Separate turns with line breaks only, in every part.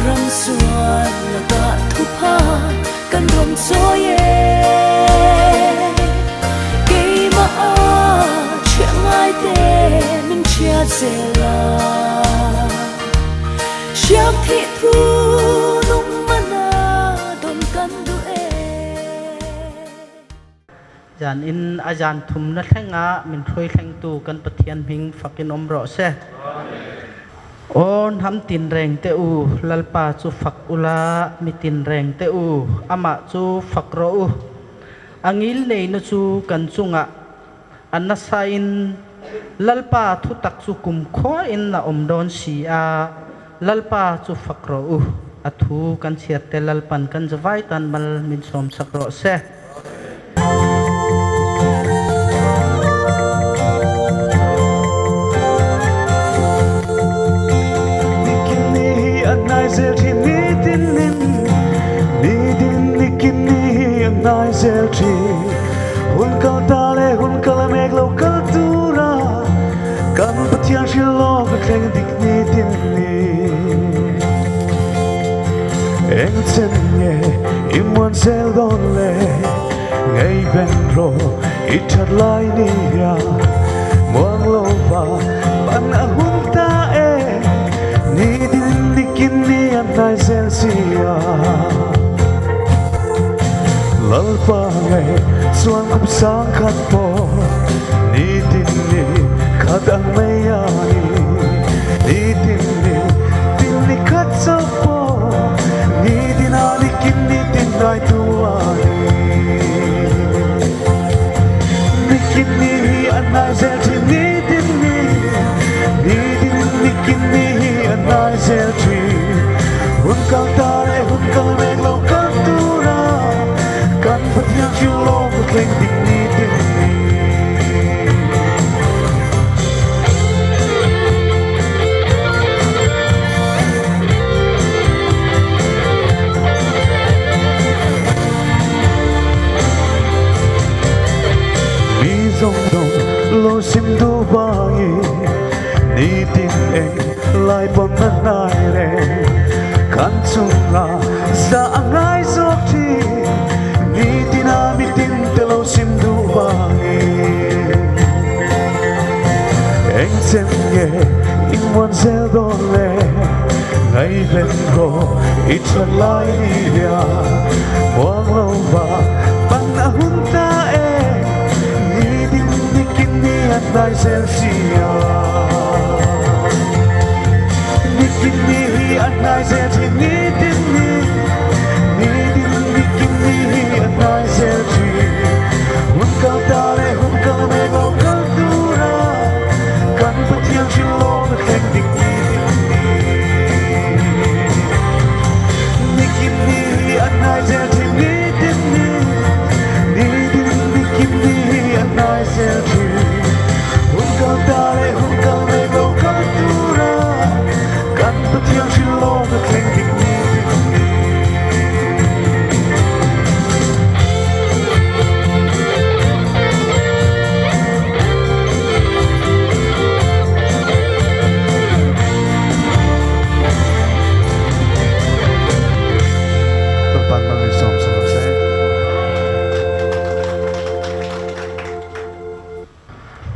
Ram sual lakah thupha kan rawn chawi e. Keimah a chhiah ngai te min chhiat zel a. Hriak thih thu nung mana dawn kan duh e.
Zan in a zan thumna thlenga min hruai thlengtu kan Pathian hming fakin awm rawh se. Aw hnam tinreng te u, Lalpa chu fak ula, mi tinreng te u, amah chu fak rawh u. A ngil neina chu kan chungah a nasa in Lalpa thutak chu kumkhua in a awm dawn si a, Lalpa chu fak rawh u. A thu kan chhiar te Lalpan kan zavai tan mal min sawm sak rawh se.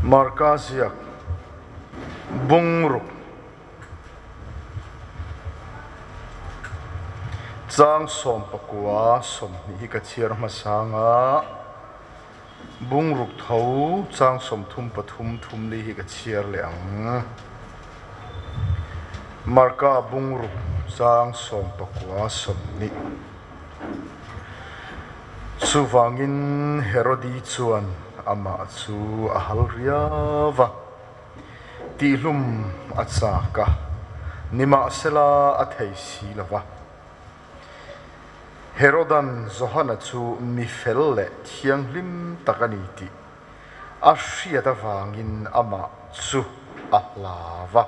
Marka ziak bungruk chang 19 20 hi ka chhiar hmasa nga bungruk tho chang 33 thum li hi ka chhiar leh ang. Marka bungruk chang 19 20. Chuvangin Herodi chuan amah chu a hal riau va, tihlum a chak a, nimahsela a thei si lo va. Herodan Johana chu mi fel leh thianghlim tak a ni tih a hriat avangin amah chu a hlau va.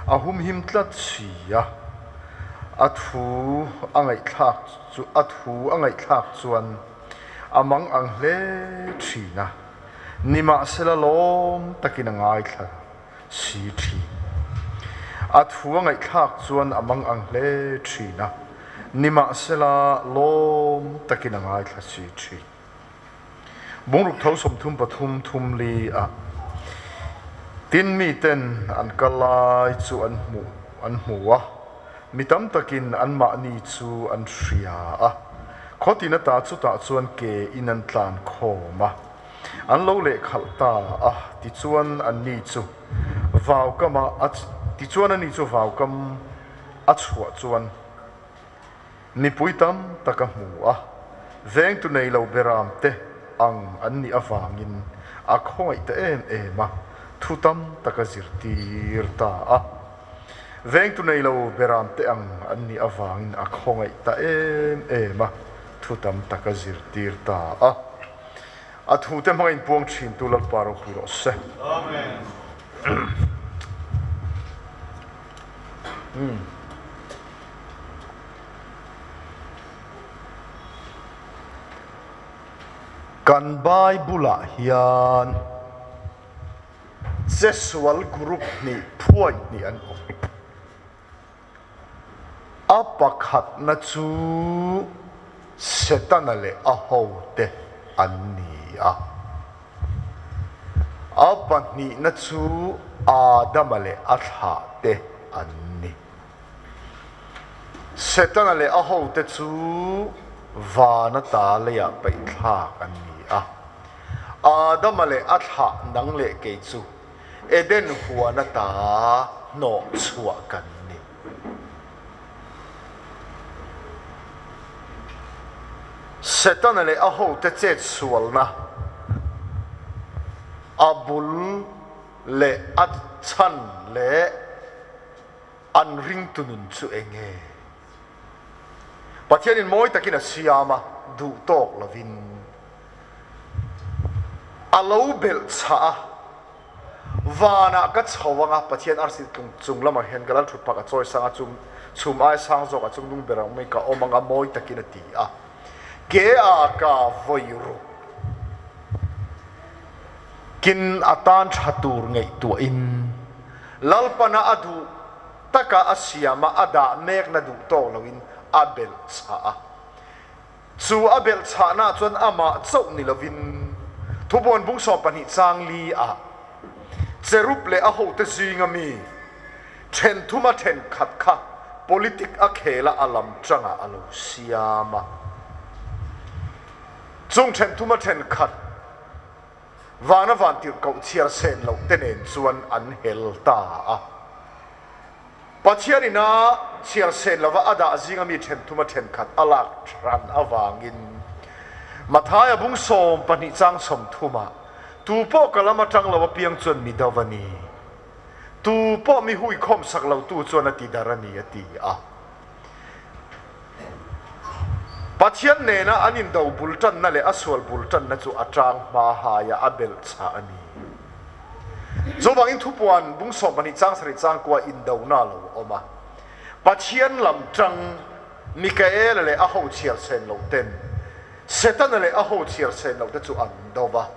A humhim tlat si a, a thu a ngaihthlak chu a thu a ngaihthlak chuan a mang ang hle thin a, nimahsela lawm takin a ngaithla si thin. A thu a ngaihthlak chuan a mang ang hle thin a, nimahsela lawm takin a ngaithla si thin. Bungruk tho 33 thum li a tin miten an kal lai chu an hmuh an hmu a, mi tam takin anmahni chu an hria a, khawtin ata chutah chuan ke in an tlan khawm a, an lo lehkhalh ta a, tichuan anni chu vaukama a tichuan ani chu vaukam a chhuah chuan mipui tam tak a hmu a, vengtu nei lo beram te ang an nih avangin a khawngaih ta em em a, thu tam tak a zirtir ta a. Vengtu nei lo beram te ang an nih avangin a khawngaih ta em em a, thu tam tak a zirtir ta a. A thu te hmangin puang thin tu Lalpa ropui rawh se.
Amen.
Kan Bible-ah hian chesual group hnih phuai hnih an awm. A pakhatna chu Setana leh a hote an ni a. A pahnihna chu Adama leh a thlahte an ni. Setana leh a hote chu vana ta leiah paihthlak an ni a. Adama leh a thlah nang leh kei chu Eden huan ata hnawh chhuah kan ni. Setana leh a hote chet sualna a bul leh a chhan leh an ringtu nun chu eng nge? Pathianin mawi takin a siam a, duh tawk lovin a lo belh chhah a, vanah ka chho ang a, Pathian arsi tlung chung lamah hian ka lal thut phak a chawi sang a, chum chhum ai sang zawk a chung dung ber ang mai ka awm ang a, mawi takin a ti a, ke a ka vawi ruk kin a tan tha tur ngaihtuahin Lalpana a duh taka a siam a, a dah mekna duh tawk loin a belh chhah a. Chu a belh chhahna chuan amah chauh ni lovin thubuan bung 12 chang li ah cherub leh a hote zinga mi then thuma then khat kha politic a khela a lam tangah a lo siam a. Chung then thuma then khat Vana van tirhkoh chhiar sen loh te nen chuan an hel ta a. Pathian ina chhiar sen lova a dah zinga mi then thuma thenkhat a lak ran avangin Mathaia bung 12 chang 30 ah, Tu pawh ka lam atang lo apiang chuan mi do a ni, tu pawh mi hui khawm sak lo tu chuan a ti dar a ni a ti a. Pathian nena an indo bul tanna leh a sual bul tanna chu a tang hma haia a belh chhah a ni. Chuvangin thupuan bung 12 chang 7 chang kua indona a lo awm a. Pathian lam tang Mikaela leh a ho chhiar sen loh ten Setana leh a ho chhiar sen loh te chu an do va.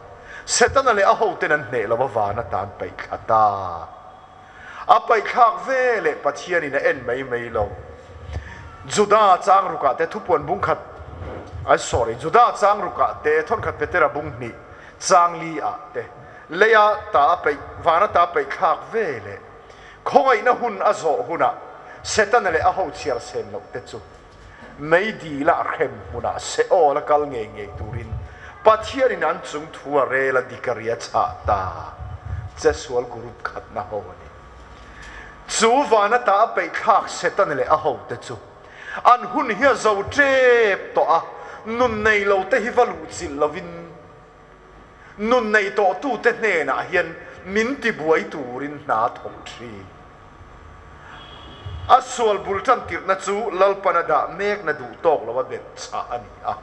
Setana leh a ho ten an hneh lo a van atan paih thla ta. A paihthlak ve leh Pathianin a en mai mai lo. Juda chang rukah te thupuan bung khat, ai sorry, Juda chang rukah te thawnkhat Petera bung hnih chang li ah te leia ta a peih, vana ta a paihthlak ve leh khawngaihna hun a zawh hunah Setana leh a ho chhiar sen loh te chu meidil ah hrem hmunah Seol a kal ngei ngei turin Pathianin an chung thu a rel a dik a ri a chhah ta che sual group khatna ho a ni. Chu van ata a peihthlak Setana leh a hote chu an hun hi a zo tep tawh a, nun nei lo te hi va luhchilh lovin nun nei tawh tute hnenah hian min tibuai turin hna thawk thin. A sual bul tan tirhna chu Lalpan a dah mekna duh tawk lo a belh chhah a ni a.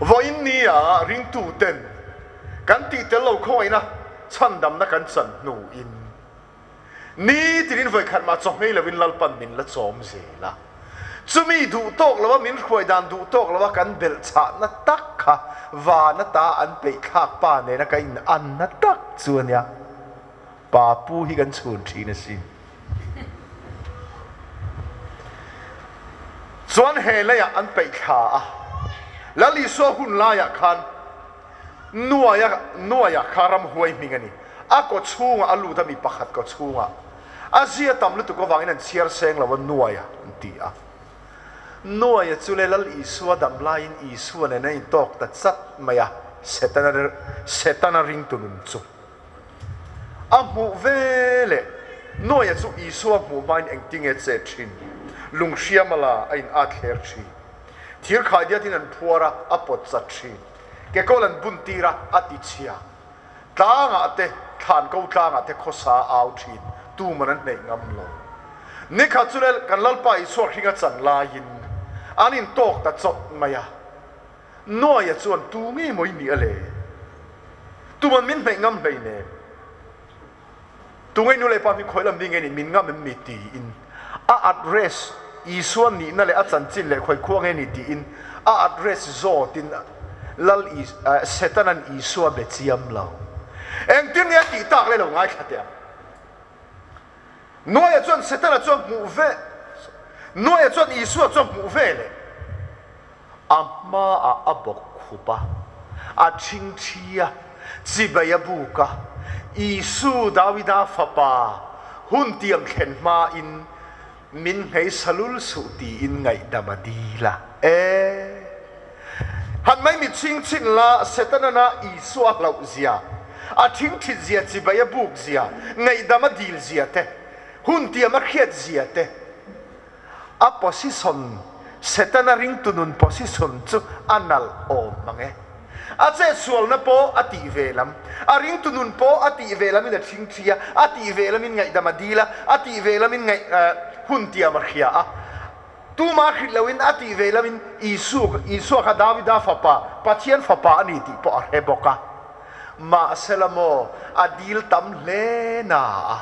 Vawiin nia ringtuten kan tih tel lo khawngaihna chhandamna kan chan hnuin ni tinin vawikhat mah chawhmei lovin Lalpan min la chawm zel a. Chumi duh tawk lova min hruai dan duh tawk lova kan belh chhahna tak kha van ata an peihthlak pa nena ka in anna tak chu a nia. Pa pu hi kan chhun thin asin. Chuan he leiah an peih thla a, Lal Isua hun laiah khan Nuaia Nuaia kha ramhuai hming a ni. A kaw chhungah a lut a, mi pakhat kaw chhungah. A zia tam lutuk avangin an chhiar seng lo a, Nuaia an ti a. Nuaia chu le Lal Isua dam laiin Isua nen an intawk ta chat mai a, Setana Setana ringtu nun chu a hmuh ve leh. Nuaia chu Isua hmuh hmain engtinge che thin? Lunghriam a la, a in at thler thin. Thir khaidiatin an phuar a, a pawt chat thin. Kekawl an bun tir a, a ti chhia. Tlangah te, thlan ko tlangah te khawsa a au thin, tuman an hneih ngam lo. Nikhat chu le kan Lalpa Isua hring a chan laiin an intawk ta chawt mai a. Nuaia chuan tu ngei maw i nih a le? Tuman min hneih ngam hlei nen. Tu ngei nu leh pa hming khawi lam ding nge nih min ngam em ni tiin a address Isua nihna leh a chanchin leh khawi khua nge ni tiin a address zawtin Lal Setanan Isua be chiam lo. Engtin nge a tih tak le lo ngaithla teh ang. Nuaia chuan Setana chuan hmuh ve Nuaia chuan Isua chuan hmuh ve leh A hmaah a bawk khup a, a ṭhingṭhi a, chibai a buk a, Isu Dawida fapa hun tiam thlen hmain min hmei salul suh tiin ngaihdam a dil a. E! Han mai mit chhing chhin la, Setanana Isua a hlauh zia, a ṭhingṭhit zia, chibai a buk zia, ngaihdam a dil zia te, hun tiam a hriat zia te, A position, Setana ringtu nun position chu a nalh awm mang e. A chetsualna pawh a tih ve lam, a ringtu nun pawh a tih ve lamin a thingthi a, a tih ve lamin ngaihdam a dil a, a tih ve lamin ngaih hun tiam a hria a. Tuma hrilh loin a tih ve lamin Isu, Isua kha Davida fapa, Pathian fapa a ni tih pawh a hre bawk a. Mahsela maw, a dil tam hle na a.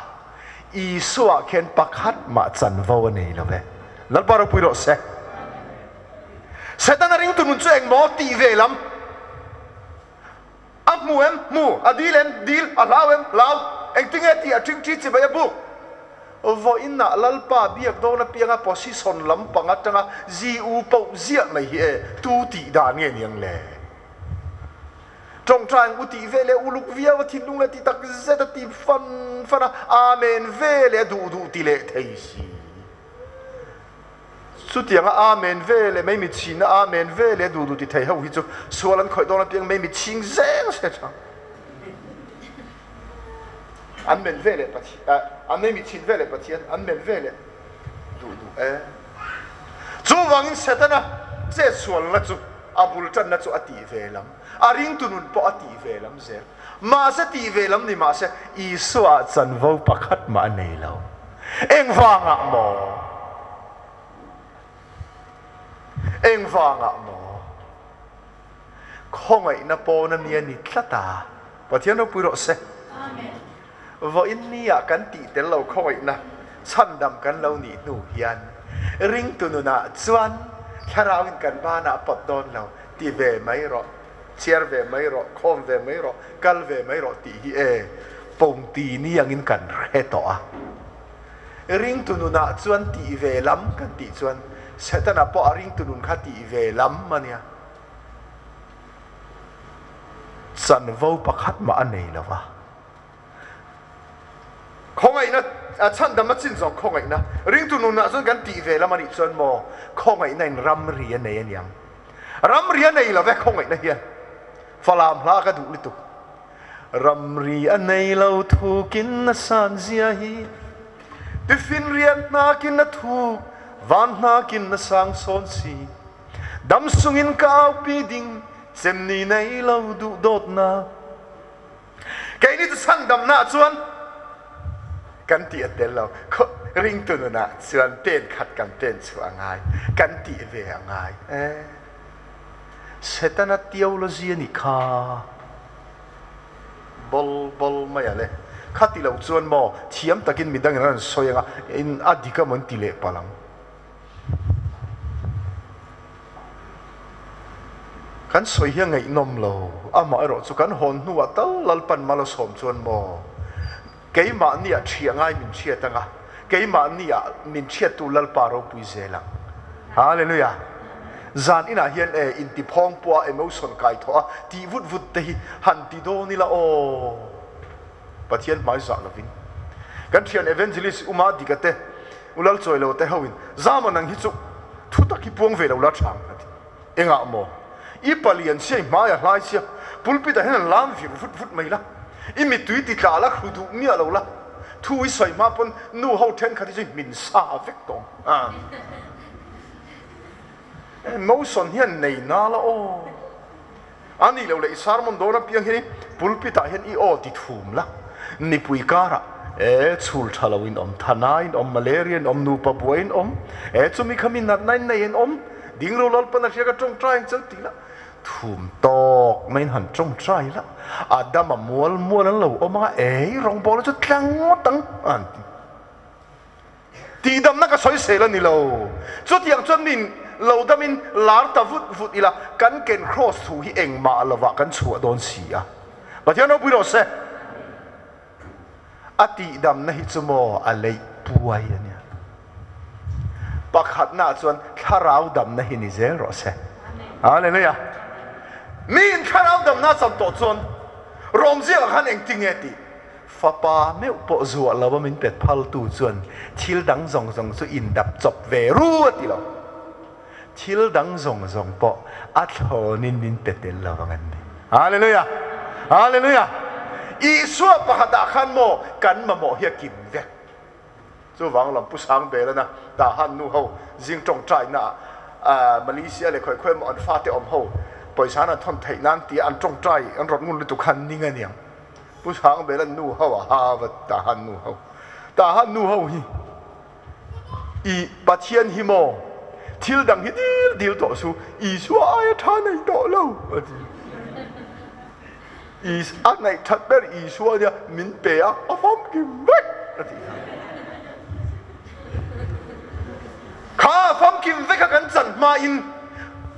Isua khian pakhat mah chanvo a nei lo ve. Lalpa ropui rawh se. Setana ringtu nun chu engmaw tih ve lam a hmu em? Hmu. A dil em? Dil. A hlau em? Hlau. Engtinge tih a ṭhingṭhi chibai a buk. Vawiinah Lalpa biak dawn apianga position lampang atanga ZU poh ziah mai hi e, tu tih dan nge niang le? Ṭawngṭai ang u tih ve leh uluk viau a thinlung leh ti tak zet a ti fan fan a, Amen ve leh a duh duh ti leh thei si. Chutianga Amen ve leh mai mi chhinna Amen ve leh a duh duh ti thei ho hi chu sual an khawih dawn apiang mai mi chhing zel se ṭha. An men ve leh Pathian, an mai mi chhin ve leh Pathian, an men ve leh duh duh e. Chuvangin Setana chetsualna chu a bul tanna chu a tih ve lam, a ringtu nun pawh a tih ve lam zel. Mahse tih ve lam ni mahse Isua ah chanvo pakhat mah a nei lo. Engvangah maw? Engvangah maw? Khawngaihna pawn a mi a ni tlat a. Pathian ropui rawh se. Vawiin ni ah kan tih tel lo khawngaihna chhandam kan lo nih hnu hian ringtu nunah chuan thlarau in kan banah pawt dawn lo, ti ve mai rawh, chhiar ve mai rawh, khawm ve mai rawh, kal ve mai rawh tih hi e pawngti ni angin kan hre tawh a. Ringtu nunah chuan tih ve lam kan tih chuan Setana pawh a ringtu nun kha tih ve lam a nia. Chanvo pakhat mah a nei lo va. Khawngaihna, a chhandam a chin zawng khawngaihna. Ringtu nunah chuan kan tih ve lam a nih chuan maw, khawngaihna in ramri a nei a niang. Ramri a nei lo ve khawngaihna hian. Falam hla ka duh lutuk. Ramri a nei lo thukin a san zia hi. Tifinriat hnakin a thuk, van hnakin a sang sawn si. Dam sungin ka aupi ding, cemni nei lo duh dawtnak. Keini chu chhandamna chuan kan tih a tel lo. Ringtu nunah chuan pen khat kan pen chuah a ngai, kan tih ve a ngai. Eh. Setana theology a nih kha. Bol bol mai a le. Kha ti lo chuan maw thiam takin midang in an rawn sawi anga in a dik amaw an ti leh palh ang. Kan sawi hi a ngaihnawm lo, amah erawh chu kan hawn hnuah tal Lalpan mal a sawm chuan maw keimahniah ṭhiah ngai min hriat anga, keimahniah min hriattu Lalpa ropui zel ang. Hallelujah. Zan inah hian e inti phawng pawha emotion kai thawh a tih vut vut te hi han ti dawn ila aw. Pathian hmai zah lovin. Kan thian evangelist Uma Dika te, U Lalchawilo te hoin Zama nang hi chu thu tak hi puang ve lo la thang a ti. Engah maw? I palian sia i hmai a hlai sia, pulpit ah hian an lam vir vut vut mai la, i mittui ti tla la hru duh miah lo la, thu i sawi hma pawn nu ho thenkhat hi chu i hmin sa vek tawh ang. Emotion hian nei na la aw. A nih loh leh i sermon dawn apiang hian i pulpit ah hian i aw ti thum la, mipui karah e chhul tha lo in awm, thana in awm, malaria in awm, nupa buai in awm, e chumi khami natna in nei in awm, ding ro lalpan a hria ka tawngtai ang cheu tih la, thum tawk mai in han tawngtai la, a dam a mual mual an lo awm anga ei rawngbawlna chu tlang ngawt ang a han ti. Tihdamna ka sawisel a ni lo. Chutiang chuan min lo damin lar ta vut vut ila, kan ken kraws thu hi engmah lovah kan chhuah dawn si a. Pathian ropui rawh se. A tihdamna hi chu maw a leih puai a nia. Pakhatnaah chuan thlarau damna hi ni zel rawh se. Hallelujah. Miin thlarau damna a cham tawh chuan rawmziakah khan engtinge tih? Fapa meuh pawh zuah lo a min pet phaltu chuan thil dang zawng zawng chu indap chawp ve ru a ti lo. Thil dang zawng zawng pawh a thlawnin min pe tel lo ang an ni. Hallelujah! Hallelujah! Isua pakhatah khan maw kan mamawh hi a kim vek. Chuvang lam Pu Sangbelana Tahan nu ho zing tawngtaina ah Malaysia leh khawi khawi emaw an fate awm ho pawisa an thawn theih nan tia an tawngtai an rawt ngun lutuk khan ning a niang. Pu Sangbela'n nu ho a ha vat Tahan nu ho. Tahan nu ho hi i Pathian hi maw thil dang hi dil dil tawh su Isua aia tha nei tawh lo a ti. Is a ngaih that ber Isua nia min pe a a famkim vek a ti kha. Kha a famkim vek a kan chan hma in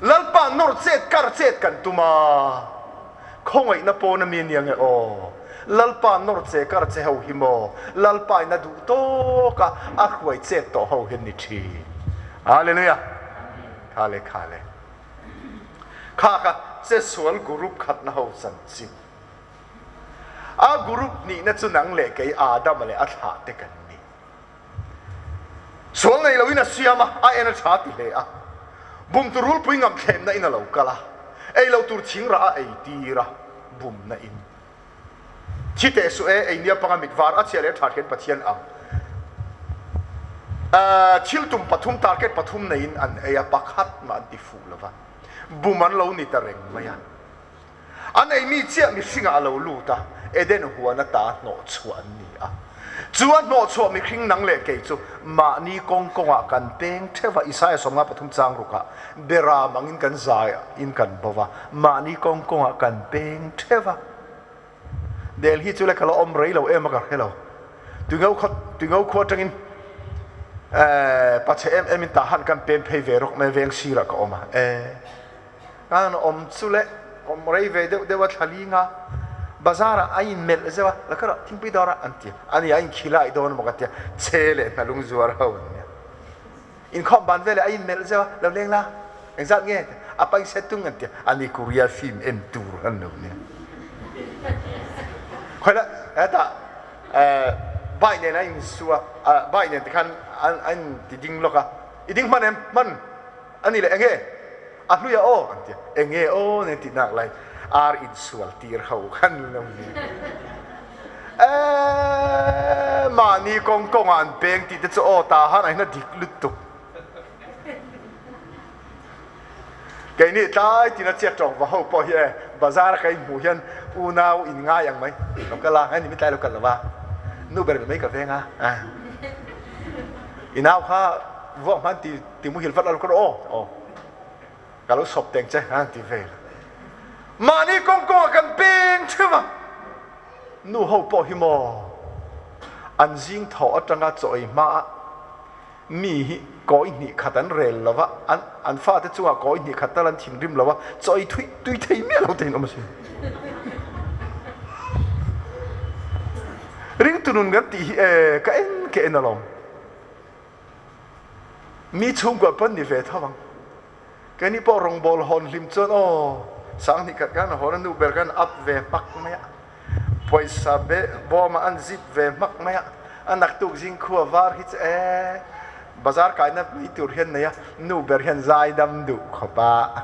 Lalpa nawr chet kar chet kan tum a, khawngaihna pawn a mi ania nge aw, Lalpa nawr che kar che ho hi maw Lalpa in a duh tawk a a hruai chet tawh ho hian ni thin. Hallelujah. Khale khale. Kha kha chesual group khatna ho chanchin. A group hnihna chu nang leh kei Adama leh a thlah te kan ni. Sual nei loin a siam a, a en a tha ti hle a. Bum tur rulpui ngam thlemna in a lo kal a, ei lo tur thing rah a ei tir a, bumna in. Thi teh suh e, ei nia panga mit var a chhia leh tha thian Pathian ang. Thil tum pathum, target pathum neiin an ei a, pakhat mah an ti fuh lo va, bum an lo ni ta reng mai a. An ei mi chiah mihringah a lo lut a, Eden huan ata hnawhchhuah an ni a. Chu a hnawhchhuah mihring nang leh kei chu mahni kawng kawngah kan peng theuh a, Isaia 53 chang rukah beram angin kan zai in kan bo va, mahni kawng kawngah kan peng theuh a. Delhi chu le ka la awm rei lo em a ka hre lo. Tuingo khaw Tuingo khua atangin eh pache em em in tahan kan pem phei ve rawk mai veng sirah ka awm a. Eh kan awm chu le awm rei ve deuh deuh a thla ling a bazar ah a in melh zeuh a la kha rawh thingpui dawr ah an ti a ani a in khilai dawn emaw ka tia che leh hnalung zuar ho an nia. Inkhawm ban veleh a inmelh zeuh a, lo leng la, engzat nge? A paise tung an ti a, ani Korea film en tur an lo nia. Khawi la, hetah bike nen a insu a, bike nen tikhan a in ti ding lawk a, i ding hman em? Hman ani leh enge? A hlui a aw an ti a, enge aw nen tih nak lai ar insual tir ho khan lo nia. Eee mahni kawng kawngah an peng tih te chu aw ta han a hina dik lutuk. Keini tlai tina chiat tawng va ho pawh hi e bazar a ka inhmuh hian unau in ngai ang mai lo kal a, hei ni mitlai lo kal lo va, nu ber mai ka veng a, i nau kha vuak hman ti ti muhil vat la lo kal rawh aw, aw ka lo sawp teng che a ti vel. Mahni kawng kawngah kan peng theuh a. Nu ho pawh hi maw an zing thawh atanga chaw ei hma a mi hi kawi hnih khat an rel lo va, an an fate chungah kawi hnih khat tal an thinrim lo va, chaw ei thui tui thei miah lo tein awm a si. Ringtu nun kan tih hi e ka en ka en alawm. Mi chhungkua pawn ni ve tho ang. Keini pawh rawngbâwl hawn hlim chuan aw, Sanghnih khat khan a hawn a, nu ber khan up ve hmak mai a, pawisa be bawm ah an zip ve hmak mai a, a naktuk zing khua var hi chu e, bazar kaina mai tur hian nei a, nu ber hian zai dam duh khawp a,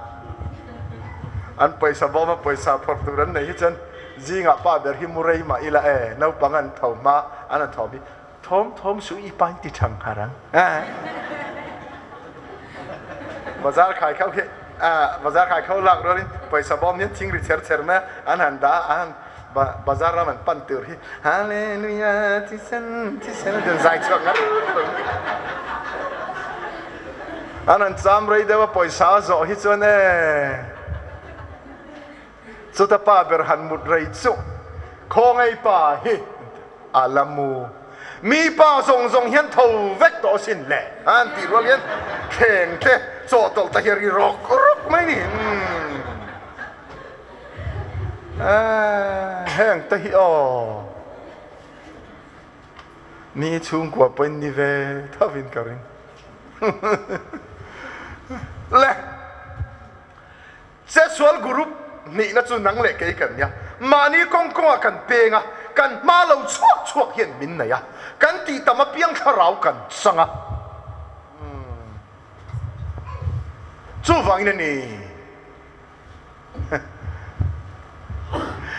an pawisa bawm a pawisa phawrh tur an nei hi chuan zingah pa ber hi mu rei mah ila e, naupang an tho hma an han thawm hi Thawm thawm suh i pain ti ṭhang hngar ang. Bazar khai kho khi bazar khai kho lak rualin pawisa bawm hian thing ri cher cher na an han dah a han bazar ram an pan tur hi Hallelujah thisen thisen an den zai chhuak ngar an han cham rei deuh a pawisa a zawh hi chuan e chuta pa ber han mut rei chu khawngaih pa hi A la mu. Mi pa zawng zawng hian tho vek tawh asin le an tih rual hian thleng te chawhtawlh ta hi a ri rawk rawk mai ni. Umm. Heng te hi aw. Ni chhungkua pawhin ni ve tho in ka ring. Le. Chetsual group nihna chu nang leh kei kan nia. Mahni kawng kawngah kan peng a, kan hma lo chhuak chhuak hian min nei a, kan tih tam apiang thlarau kan chang a. Chuvangin a ni.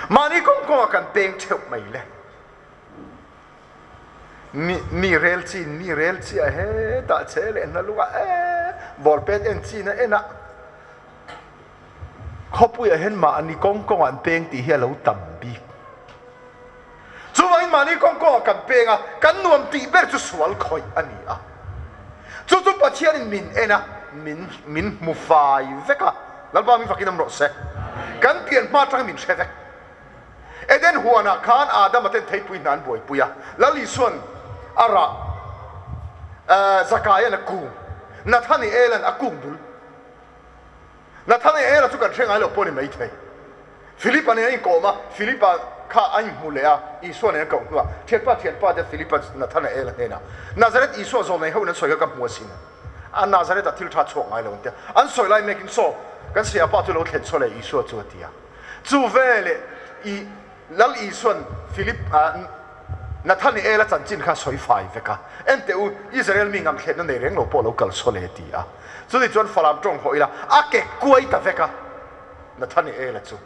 Mahni kawng kawngah kan peng theuh mai le. Mi mi rel chin mi rel chiah hetah che leh hna lungah ee ball pen en chin a en ah Khawpuiah hian mahni kawng kawngah an peng tih hi a lo tam bik. Chuvangin mahni kawng kawngah kan peng a, kan nuam tih ber chu sual khawih a ni a. Chu chu Pathianin min en a, min min hmu fai vek a, Lalpa min fakin awm rawh se. Kan pian hma atangin min hre vek. Eden huanah khan Adama ten theipui hna an buaipui a, Lal Isua'n a rah, Zakaia'n a kung, Nathaniela'n a kung bul. Nathanaela chu kan hre ngai lo pawh a ni maithei. Philipa nen a inkawm a, Philipa kha a inhmu leh a, Isua nen a koh hnuah, Thianpa, thianpa tia Philipa Nathanaela hnenah, Nazareth Isua zawl nei hoin an sawi kha ka hmu asin. A Nazareth-ah thil tha chhuak ngai lo an ti a. An sawi lai mekin saw, kan siapa chu lo thlen saw leh Isua chu a ti a. Chu veleh i Lal Isua'n Philip Nathaniel-a chanchin kha a sawi fai vek a, Enteh u, Israel mi ngamthletna nei reng lo pawh lo kal saw le, ti a. Chuni chuan Falam tawng hawh ila a ke kuai ta vek a, Nathaniel-a chu.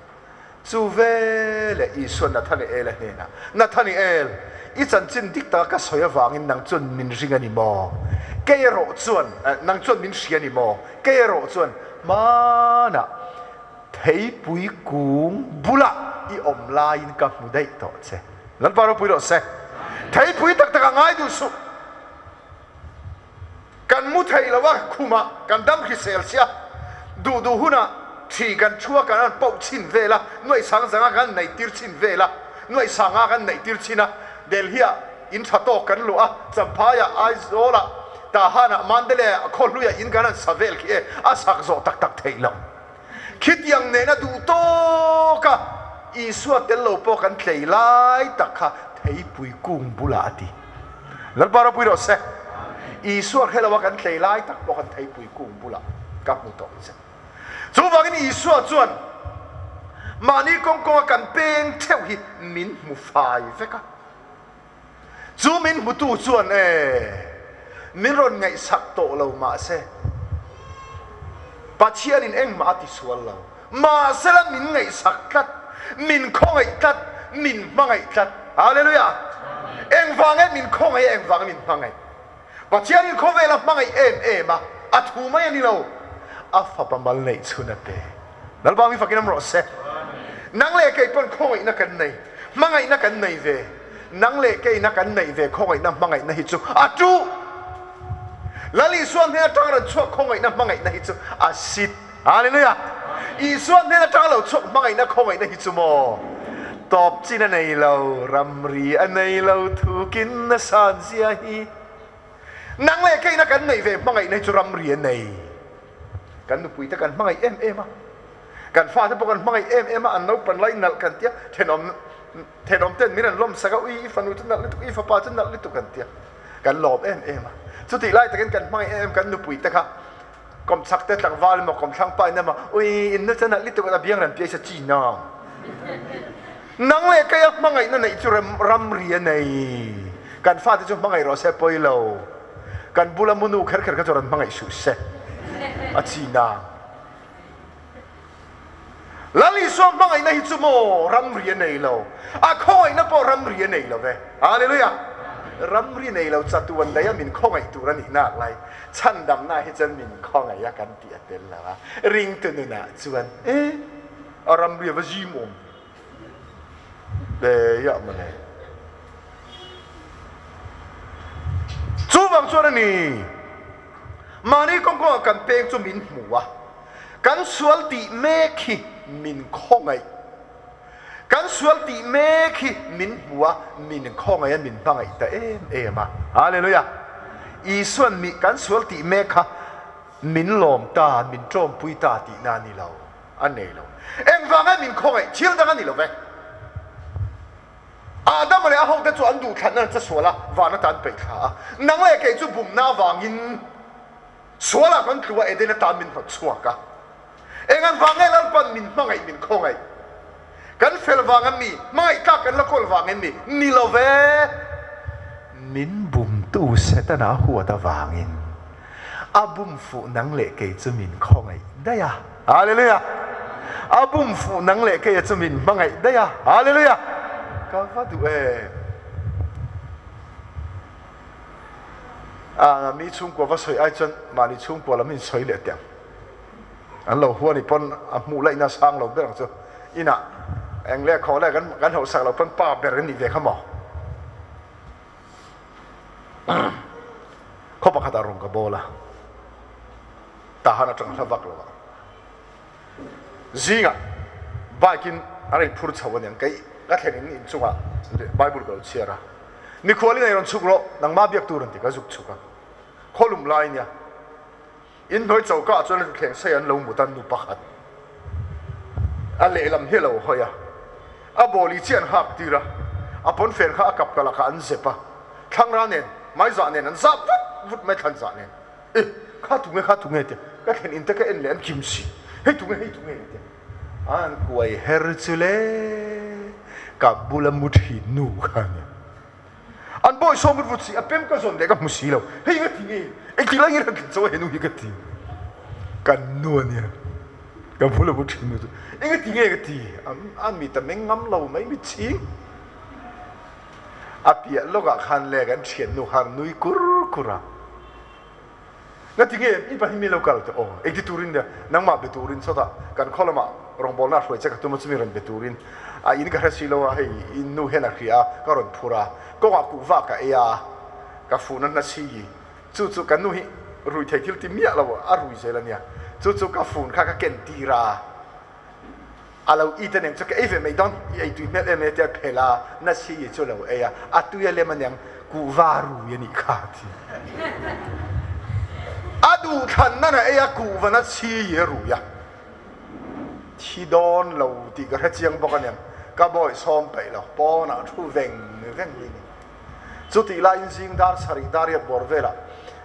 Chu veleh Isua'n Nathaniel-a hnenah, Nathaniel, i chanchin dik taka ka sawi avangin nang chuan min ring a ni maw? Kei erawh chuan, nang chuan min hria a ni maw? Kei erawh chuan hmanah Theipui kung bulah i awm laiin ka hmu daih tawh che. Lalpa ropui rawh se. Theipui tak tak a ngai duh suh. Kan mu thei lo a, khumah kan dam hrisel sia. Duh duh hunah thi kan thu a, kan han poh chhin vel a, nuaihsang zanga kan neih tir chhin vel a, nuaihsanga kan neih tir chhin a, Delhi-ah in tha tawk kan luah a, Champhaiah, Aizawlah, Tahanah, Mandalay-ah, Khawhluiah in kan han sa vel khi e, a sak zawh tak tak theih loh. Khitiang nena duh tawk a, Isua tel lo pawh kan tlei lai tak kha theipui kung bulah a ti. Lalpa ropui rawh se. Isua hre lo a kan tlei lai tak pawh khan theipui kung bulah ka hmu tawh che. Chuvangin Isua chuan mahni kawng kawnga kan peng theuh hi min hmu fai vek a. Chu min hmutu chuan e, min rawn ngaihsak tawh lo mahse, Pathianin engmah a tisual lo. Mahsela min ngaihsak tlat, min khawngaih tlat, min hmangaih tlat. Hallelujah! Engvang e min khawngaih a, engvang e min hmangaih? Pathianin khawvel a hmangaih em em a, a thu mai a ni lo, a fapa mal neih chhun a pe. Lalpa mi fakin awm rawh se. Nang leh kei pawn khawngaihna kan nei, hmangaihna kan nei ve. Nang leh keina kan neih ve khawngaihna hmangaihna hi chu a tu. Lal Isua hnen atang rawn chhuak khawngaihna hmangaihna hi chu a sit. Hallelujah! Isua hnen atang lo chhuak hmangaihna khawngaihna hi chu maw tawp chin a nei lo, ramri a nei lo, thukin a san zia hi. Nang leh keina kan neih ve hmangaihna hi chu ramri a nei. Kan nupuite kan hmangaih em em a, kan fate pawh kan hmangaih em em a, an naupan lai nalh kan tia, thenawm thenawm ten min an lawmsak a, ui i fanu chu nalh lutuk, i fapa chu nalh lutuk an tia, kan lawm em em a.
Chutih lai takin kan hmangaih em em kan nupui te kha kawmchhak te tlangval emaw kawmthlang pa in emaw ui in nu chuan a lituk a biang ran piai sa chi nang. Nang leh kei a hmangaihna neih chu ramri a nei. Kan fate chu hmangaih rawh se pawi lo. Kan bula munu kher kher kha chu rawn hmangaih suh se a chi nang. Lal Isua hmangaihna hi chu maw ramri a nei lo. A khawngaihna pawh ramri a nei lo ve. Hallelujah! Ramri nei lo chatuan daih a min khawngaih tur a nih nak lai. Chhandamna hi chuan min khawngaih a kan tih a tel lo a. Ringtu nunah chuan e a ramri a va zim awm ve. Be iah mawle. Chuvang chuan a ni. Mahni kawng kawngah kan peng chu min hmu a. Kan sual tih mek hi min khawngaih. Kan sual tih mek hi min hmu a, min khawngaih a, min hmangaih ta em em a. Hallelujah! Isuan mi kan sual tih mek kha min lawm ta, min tawmpui ta tihna a ni lo, a nei lo. Engvanga min khawngaih thil dang a ni lo ve. Adama leh a hote chu an duhthlanna an che sual a, van atan peih thla a. Nang leh kei chu bumna avangin Sualah kan tlu a, Eden atan min hnawt chhuak a. Eng an vang nge Lalpan min hmangaih min khawngaih? Kan fel vang em mi? Hmangaih tlak kan la kawl vang em mi? Ni lo ve! Min bumtu Setana huat avangin a bum fuh nang leh kei chu min khawngaih daih a. Hallelujah! A bum fuh nang leh keia chu min hmangaih daih a. Hallelujah! Ka va duh em! A mi chhungkua va sawi ai chuan mahni chhungkua lam in sawi leh teh ang. An lo hua ni pawn a hmuh laihna sang lo ber ang chu. Inah eng leh khaw leh kan kan hauhsak loh pawn pa ber in nih ve kha maw. Khaw pakhatah rawn ka bawl a, tahan atang hla vak lo ah. Zingah bike in a rawn phur chho aniang kei ka thlen in inchungah Bible ka lo chhiar a, mikhual in ei rawn chhuk rawh nangmah biak tur an ti ka zuk chhuk a, khawlum lai nia inhnuai choka ah chuan thleng sei an lo mut a nu pakhat a lehlam hi a lo hawi a, a bawli chiah an hak tir a, a pawnfen kha a kap ka lakah an zep a, thlangra nen maizah nen an zap vut vut mai thlanzah nen. E, kha tunge, kha tunge tia ka thlen in te ka en leh an kim si, hei tunge, hei tunge tia an kuai her chu le ka bula mu thin nu kha nia. An bawi sawm vut vut si, a pem ka zawn leh ka hmu si lo, hei nga ti nge, engtik lai nge ran tling chaw a he nu hi ka ti, kan nu a nia, ka bula mu thin nu chu enga ti nge ka ti, a mit a meng ngam lo mai mit chhing. A piah lawkah khan le kan thiannu kha nui kur kur a. Ngati nge i pahnih mi lo kal teh aw, engti turin nia nangmah be turin sawtah kan khaw lamah rawngbawlna a hruai che ka tum a chumi rawn be turin a in ka hre si lo a, hei in nu hian a hria a ka rawn phur a, kawngah kuhva ka ei a, ka fuhna hna si chu chu ka nu hi rui thei thil ti miah lo a rui zel a nia, chu chu ka fun kha ka ken tir a. A lo it aniang chu ka ei ve mai dawn, i ei tui hmel em e tia phel a, na si i chu lo ei a, a tui a lem aniang kuhva rui a nih kha a ti. A duhthlan nan a ei a, kuhva na si i a rui a, thi dawn lo tih ka hre chiang bawk aniang, ka bawi sawm peih lo, pawnah thu veng veng mai a ni. Chutih laiin zing dar sarih dariat bawr velah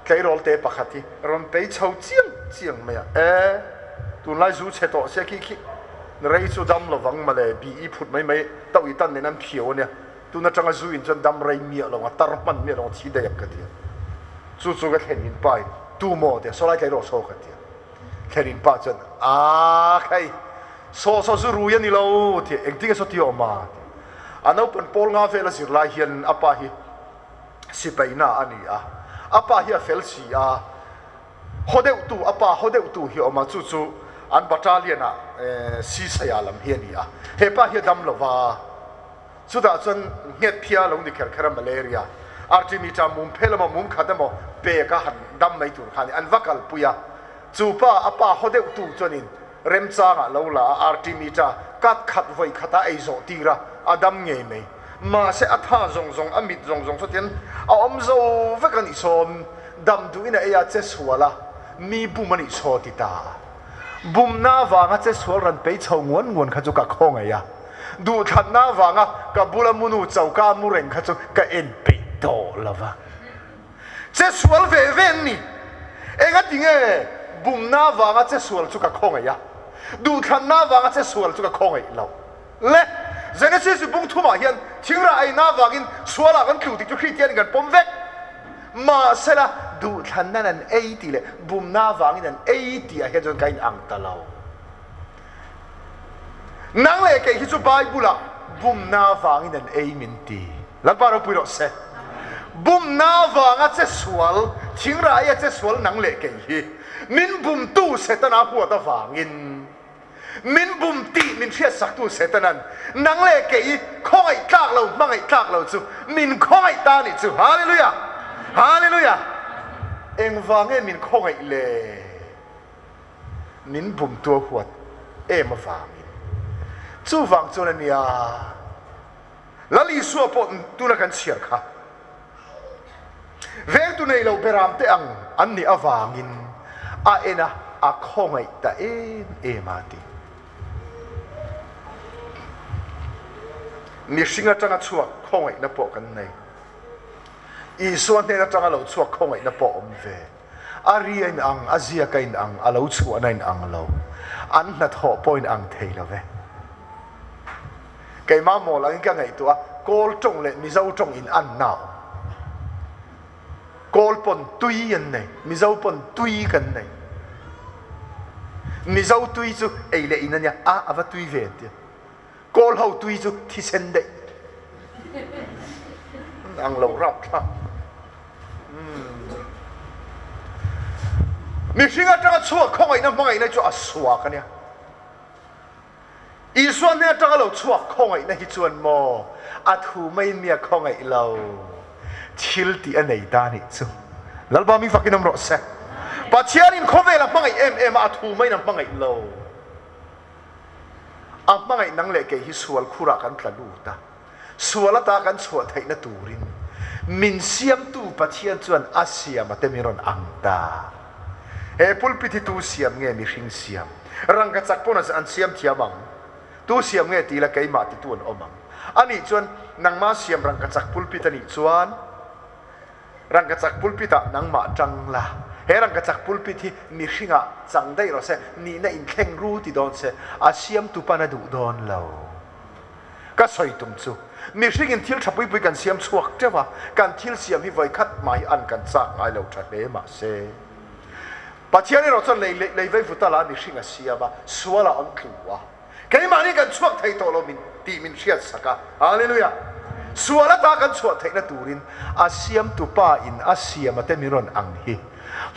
tleirawl te pakhat hi rawn pei chho chiang chiang mai a, E, tunlai zu chhe tawh sia khi khi rei chu dam lovang mawle, bi i phut mai mai tauh i tan nen an phiau ania, tun atanga zu in chuan dam rei miah lo ang, a tar hman miah lo ang, a thi daih ang ka ti a. Chu chu ka thlen in pa in, Tu maw? tia sawlai tleirawl saw ka ti a. Thlen in pa chuan, A khai, saw saw zu rui a ni lo, tia engtin nge saw ti awm a? tia. A naupan pawl nga vel a zir lai hian a pa hi sipaina a ni a, a pa hi a fel si a, haw deuhtu, a pa haw deuhtu hi a awm a, chu chu an battalion ah Sisaya lam hi a ni a, he pa hi a dam lo va, chutah chuan nghet phia a lo ni kher kher a, malaria, artemether mum phel emaw mum khat emaw pek a han dam mai tur kha a ni, an va kalpui a, chu pa a pa haw deuhtu chuanin Remchangah lo la a, artemether kat khat vawi khatah ei zawh tir a, a dam ngei mai. Mahse a tha zawng zawng, a mit zawng zawng sawtian a awm zo vek a nih sawn, dam duhin a ei a, che sual a, mi bum a nih saw ti ta. Bumna avanga che sual ran pei chho nguan nguan kha chu ka khawngaih a, duhthlanna avanga ka bula munu choka mu reng kha chu ka en peih tawh lo va. Che sual ve ve an ni. Engati nge bumna avanga che sual chu ka khawngaih a, duhthlanna avanga che sual chu ka khawngaih lo le? Genesis bung thumah hian thingrah eina avangin sualah kan tlu tih chu Kristianin kan pawm vek. Mahsela, duhthlannain an ei tih leh bumna avangin an ei tihah hian chuan ka inang ta lo. Nang leh kei hi chu Bible-ah bumna avangin an ei min ti. Lalpa ropui rawh se. Bumna avanga che sual, thingrah aia che sual nang leh kei hi min bumtu Setana huat avangin, min bum tih min hriatsaktu Setanan nang leh kei khawngaih tlak lo, hmangaih tlak lo chu min khawngaih ta nih chu. Hallelujah! Hallelujah! Engvang nge min khawngaih le? Min bumtu a huat em avangin. Chuvang chuan a nia, Lal Isua pawh tuna kan chhiar kha vengtu nei lo beram te ang an nih avangin a en a, a khawngaih ta em em a ti. Mihring atanga chhuak khawngaihna pawh kan nei. Isua hnen atanga lo chhuak khawngaihna pawh awm ve. A ri a inang, a ziak a inang, a lo chhuahna a inang lo. An hnathawh pawh a inang thei lo ve. Keimah mawl angin ka ngaihtuah a, Kawl tawng leh Mizo tawng in an na awm. Kawl pawn tui an nei, Mizo pawn tui kan nei. Mizo tui chu ei leh in a nia, a a va tui ve an tia. Kawl ho tui chu thisen daih. Ang lo rap thlak. Mihring atanga chhuak khawngaihna hmangaihna chu a suak a nia. Isua hnen atanga lo chhuak khawngaihna hi chuan maw a thu maiin mi a khawngaih lo. Thil tih a nei ta nih chu. Lalpa mi fakin awm rawh se. Pathianin khawvel a hmangaih em em a, a thu maiin a hmangaih lo. A hmangaih nang leh kei hi sual khurah kan tla lut a. Sual ata kan chhuah theihna turin min siamtu Pathian chuan a siam a te min rawn ang ta. He pulpit hi tu siam nge mihring siam? Rangkachak pawn an siam thiam ang. Tu siam nge ti ila keimah titu an awm ang. Anih chuan nangma siam rangkachak pulpit anih chuan rangkachak pulpit ah nangmah tang la. He rangkachak pulpit hi mihringah chang daih rawh se, nihna inthleng ru ti dawn se, a siamtu pan a duh dawn lo. Ka sawi tum chu, mihringin thil tha pui pui kan siam chhuak teuh a, kan thil siam hi vawi khat mai an kan chak ngai lo tha hle mahse, Pathian erawh chuan lei lei vei vuta la mihring a siam a, sual ah an tlu a, keimahni kan chhuak thei tawh lo min tih min hriat sak a, Hallelujah! Sual ata kan chhuah theihna turin a siamtu Pa in a siam a te min rawn ang hi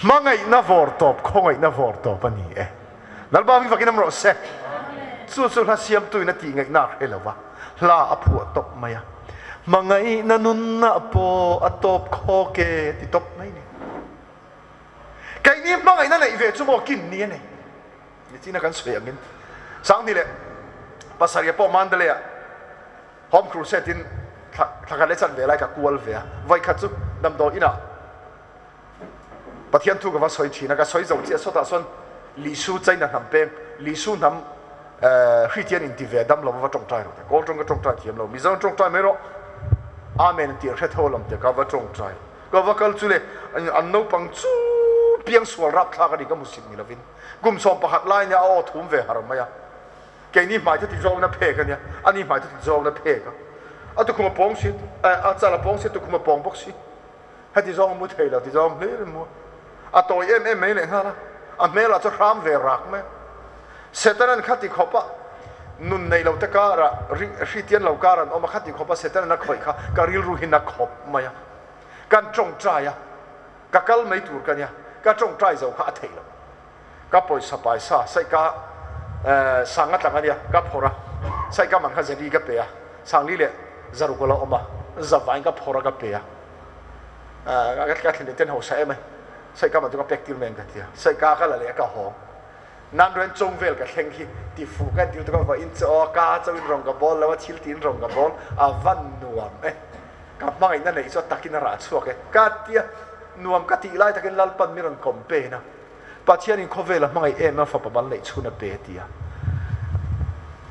hmangaihna vawr tawp, khawngaihna vawr tawp a ni e. Lalpa mi fakin awm rawh se. Chu chu hla siamtuin a tih ngaihna a hre lo va, hla a phuah tawp mai a. Hmangaihna nunna pawh a tawp khawk e ti tawp mai ni. Keini hmangaihna neih ve chu maw kin ni a nei. Nichina kan sawi angin Sanghni leh pasarih pawh Mandalay-ah Home Crusade-in thla khat leh chanve lai ka kual ve a. Vawikhat chu damdawi inah Pathian thu ka va sawi thin a, ka sawi zo chiah sawtah sawn Lisu China hnam peng, Lisu hnam Hriatian inti ve dam lo va tawngtai rawh te, Kawl tawng ka tawngtai thiam lo, Mizo tawngtai mai rawh, Amen an tih an hre tho alawm te ka va tawngtai. Ka va kal chu le an naupang chu piangsual rapthlak a ni ka hmusit ni lovin kum 11 lai nia a aw thum ve har mai a, keini hmai te ti zawng na phek a nia, ani hmai te ti zawng na phek a, a tukhum a pawng si, a chal a pawng si, a tukhum a pawng bawk si. Heti zawng a mu thei lo ti zawng hlir in mu a. A tawi em em mai leh nghal a. A hmel ah chu hram ve rak mai a. Setanan khati khawp a nun nei lo te kar ah hri tian lo kar an awm a, khati khawp a Setanan a khawih kha ka rilru hi na khawp mai a. Kan tawngtai a, ka kal mai tur ka nia, ka tawngtai zo kha a theih lo. Ka pawisa paisa saika sang a tlang a nia, ka phawrh a, saika man kha zali ka pe a, sangli leh zaruk a lo awm a, zavain ka phawrh a ka pe a. Ka thlen leh ten hausa em ai, saika man chu ka pek tir mai ang ka ti a, saika ka la leh a ka hawng. Nan ruan chawng vel ka thleng hi ti fuh ka entir tuk a, vawiin chu aw ka chauhin rawng ka bawl lo a, thil tiin rawng ka bawl, a van nuam e. Ka hmangaihna neih chu a takin a rah chhuak e ka ti a, nuam ka tih lai takin Lalpan mi rawn kawm pen a, Pathianin khawvel a hmangaih em a fapa mal neih chhun a pe a ti a.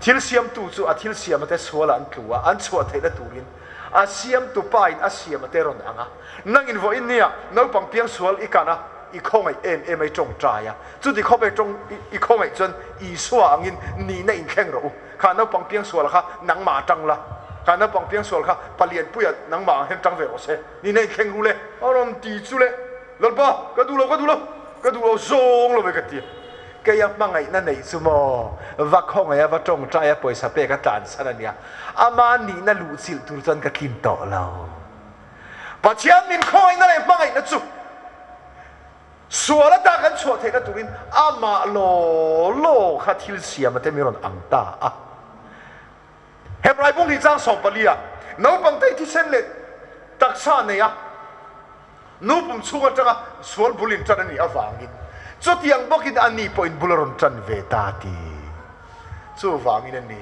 Thil siamtu chu a thil siama te sualah an tlu a, an chhuah theihna turin A siamtu Pa in a siam a te rawn ang a. Nangin vawiin nia naupang piangsual i kan a, i khawngaih em em a i tawngtai a. Chuti khawp e tawng i khawngaih chuan Isua angin nihna inthleng rawh u. Kha naupang piangsual kha nangmah a tang la, kha naupang piangsual kha palianpuia nangmah ang hian tang ve rawh se, nihna inthleng ru le. A rawn ti chu le, Lalpa, ka duh lo, ka duh lo, ka duh lo zawng lo ve ka ti a. Kei a hmangaihna neih chu maw, va khawngaih a, va tawngtai a, pawisa pek a tlansan a nia. Ama nihna luhchilh tur chuan ka tlin tawh lo. Pathian min khawngaihna leh hmangaihna chu sual ata kan chhuah theihna turin amah law law kha thil siam ate mi rawn ang ta a. Hebrai bung hi chang 14 ah naupang te thisen leh taksa nei a nu pum chhung atanga sual bul in tan a nih avangin chutiang bawkin a ni pawhin bul a rawn tan ve ta ti. Chuvangin a ni,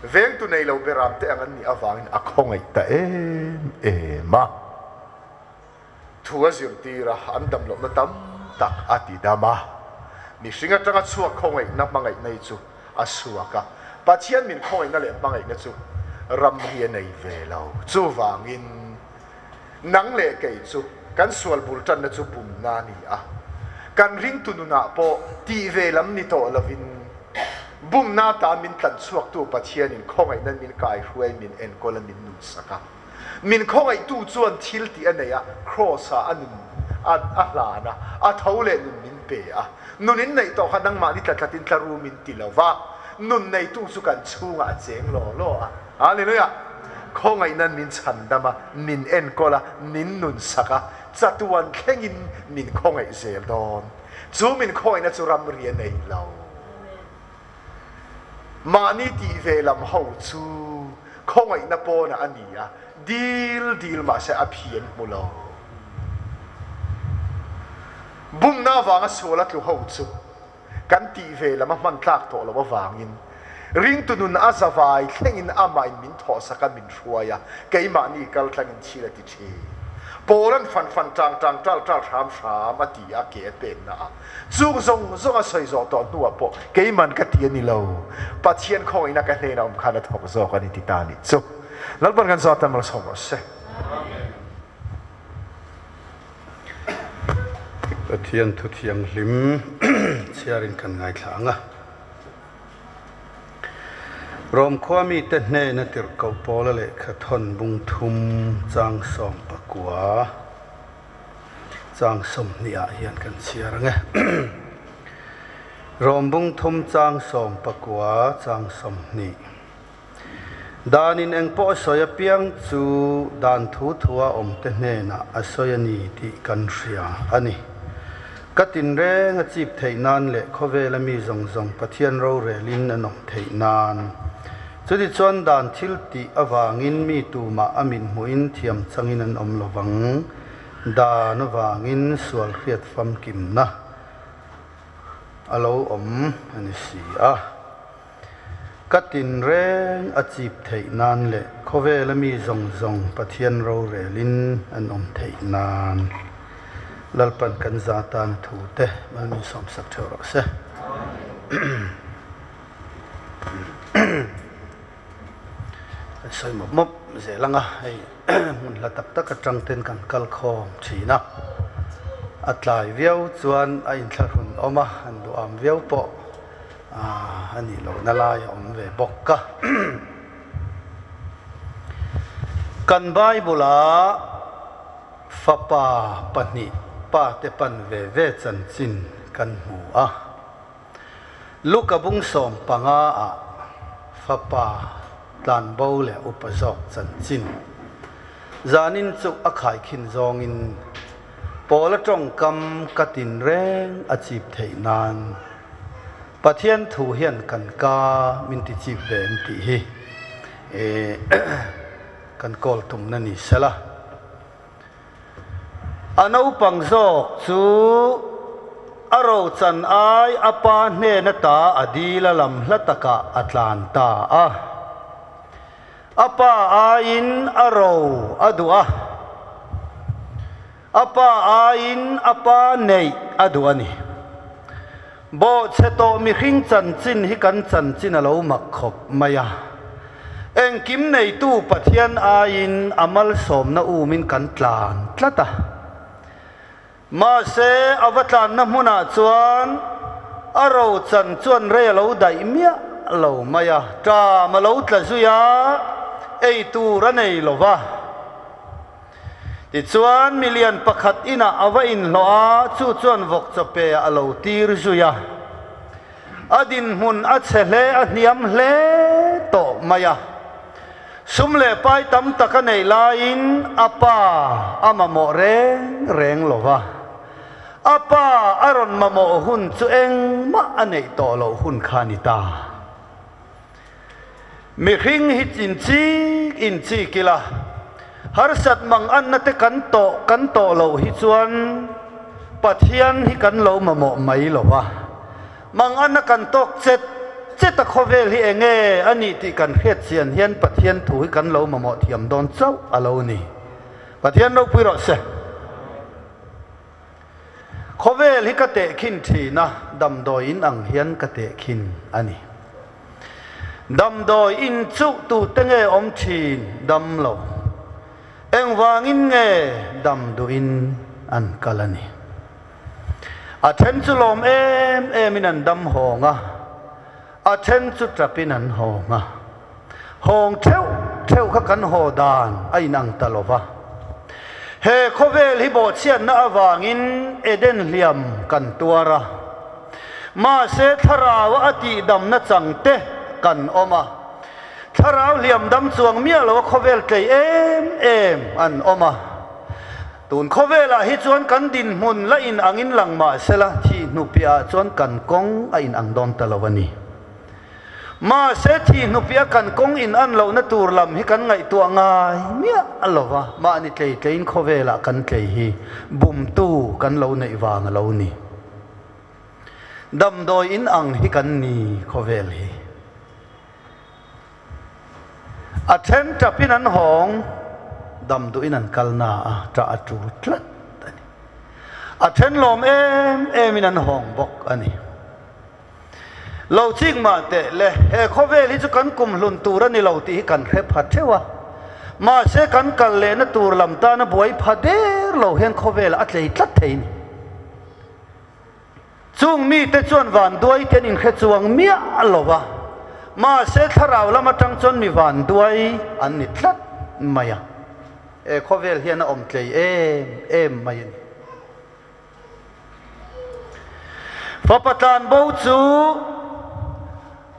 vengtu nei lo beram te ang an nih avangin a khawngaih ta em em a. Thu a zirtir a, an dam lohna tam tak a ti dam a. Mihring atanga chhuak khawngaihna hmangaihna hi chu a suak a, Pathian min khawngaihna leh hmangaihna chu ramri a nei ve lo. Chuvangin nang leh kei chu kan sual bul tanna chu bumna a ni a, kan ringtu nunah pawh tih ve lam ni tawh lovin bumna atan min tlanchhuaktu Pathianin khawngaihna min kaihruai, min enkawl a, min nunsak a. Min khawngaihtu chuan thil tih a nei a, Kraws-ah a nun a a hlan a, a tho leh nun min pe a. Nun in neih tawh kha nangmah ni tla tlatin tla ru min ti lo va, nun neitu chu kan chhungah a cheng law law a. Hallelujah! Khawngaihna'n min chhandam a, min enkawl a, min nunsak a, chatuan thlengin min khawngaih zel dawn. Chu min khawngaihna chu ramri a nei lo. Mahni tih ve lam ho chu khawngaihna pawnah a ni a, dil dil mahse a phi an hmu lo. Bumna avanga sual a tlu ho chu kan tih ve lam a hman tlak tawh loh avangin ringtu nun a zavai thlengin amahin min thawhsak a, min hruai a, keimahni kal tlangin thil a ti thin. Paula'n fan fan tang tang tal tal hram hram a ti a, ke a penna a. Chung zawng zawng a sawi zawh tawh hnuah pawh keiman ka ti a ni lo, Pathian khawngaihna ka hnenah awm khan a thawk zawk a ni ti ta a nih chu. Lalpan kan zawt a malsawm rawh se.
Pathian thu thianghlim chhiarin kan ngaithla ang a. Rom khua mite hnena tirhkoh Paula lehkha thawn bung thum chang 19. Chang 20 ah hian kan chhiar ang e. Rom bung thum chang 19 chang 20. Danin engpawh a sawi apiang chu dan thu thua awmte hnenah a sawi a ni tih kan hria a ni. Ka tinreng a chip theih nan leh khawvela mi zawng zawng Pathian rorelin an awm theih nan. Chutichuan dan thil tih avangin mi tumah a min hmuhin thiam changin an awm lovang. Dan avangin sual hriat famkimna a lo awm a ni si a. Ka tinreng a chip theih nan leh khawvela mi zawng zawng Pathian rorelin an awm theih nan Lalpan kan za tan a thu te malmin sawmsak theuh rawh se. Kan sawi mawp mawp zel ang a, hei hmun hla tak tak atang ten kan kal khawm thin a, a tlai viau chuan a inthlahrun awm a, han duham viau pawh a nih lohna lai a awm ve bawk a. Kan Bible-ah fapa pahnih pate pan ve ve chanchin kan hmu a. Luka bung 15 ah fapa tlanbo leh upa zawk chanchin zanin chu a khaikhin zawngin Paula tawngkam ka tin reng a chip theih nan Pathian thu hian kan ka min ti chip ve em tih hi kan kawl tumna ni sela. A naupang zawk chu a rochan ai a pa hnen ata a dil a lam hla takah a tlan ta a. A pa aiin a ro a duh a, a pa aiin a pa neih a duh a ni. Bawhchhe tawh mihring chanchin hi kan chanchin a lo mak khawp mai a. Eng. Engkim neitu Pathian aiin a malsawmna umin kan tlan tlat a. Mahse, a va tlanna hmunah chuan a rochan chuan rei a lo daih miah lo mai a, ṭam a lo tla zui a, ei tur a nei lo va. Tichuan, milian pakhat inah a va inhlawh a, chu chuan vawk chawpe ah a lo tir zui a. A dinhmun a chhe hle, a hniam hle tawh mai a. Sum leh pai tam tak a neih laiin a pa a mamawh reng reng lo va. A pa a rawn mamawh hun chu engmah a neih tawh loh hun kha a ni ta. Mihring hi inchik inchik ila, harsat mang anna te kan tawh kan tawh loh hi chuan Pathian hi kan lo mamawh mai lo va. Mang anna kan tawk chet chet a khawvel hi enge a nih tih kan hriat chian hian Pathian thu hi kan lo mamawh thiam dawn chauh a lo ni. Pathian ropui rawh se. Khawvel hi ka tehkhin thin a, damdawi in ang hian ka tehkhin a ni. Damdawi in chu tute nge awm thin dam lo? Engvangin nge dam duhin an kal a ni? A then chu lawm em emin an dam hawng a, a then chu tapin an hawng a. Hawng theuh theuh kha kan haw dan a inang ta lo va. He khawvel hi bawhchhiatna avangin Eden hliam kan tuar a. Mahse thlarau a tihdamna chang te kan awm a. Thlarau hliam dam chuang miah lo a khawvel tlei em em an awm a. Tun khawvelah hi chuan kan dinhmun la inangin lang mahsela thih hnupiah chuan kan kawng a inang dawn ta lo a ni. Mahse, thi hnupia kan kawng in an lohna tur lam hi kan ngaihtuah ngai miah lo va, mahni tlei tleiin khawvelah kan tlei hi bumtu kan lo neih vang a lo ni. Damdawi in ang hi kan ni khawvel hi. A then tapin an hawng, dam duhin an kal na a, tah a tul tlat a ni. A then lawm em emin an hawng bawk a ni. Lo chik mah teh le, he khawvel hi chu kan kum hlun tur a ni lo tih hi kan hre pha theuh a. Mahse kan kal lehna tur lam tana buai pha der lo hian khawvel a tlei tlat thei ni. Chung mite chuan vanduai te an inhre chuang miah lo va, mahse thlarau lam atang chuan mi vanduai an ni tlat mai a. He khawvel hian a awm tlei em em mai a ni. Fapa tlanbo chu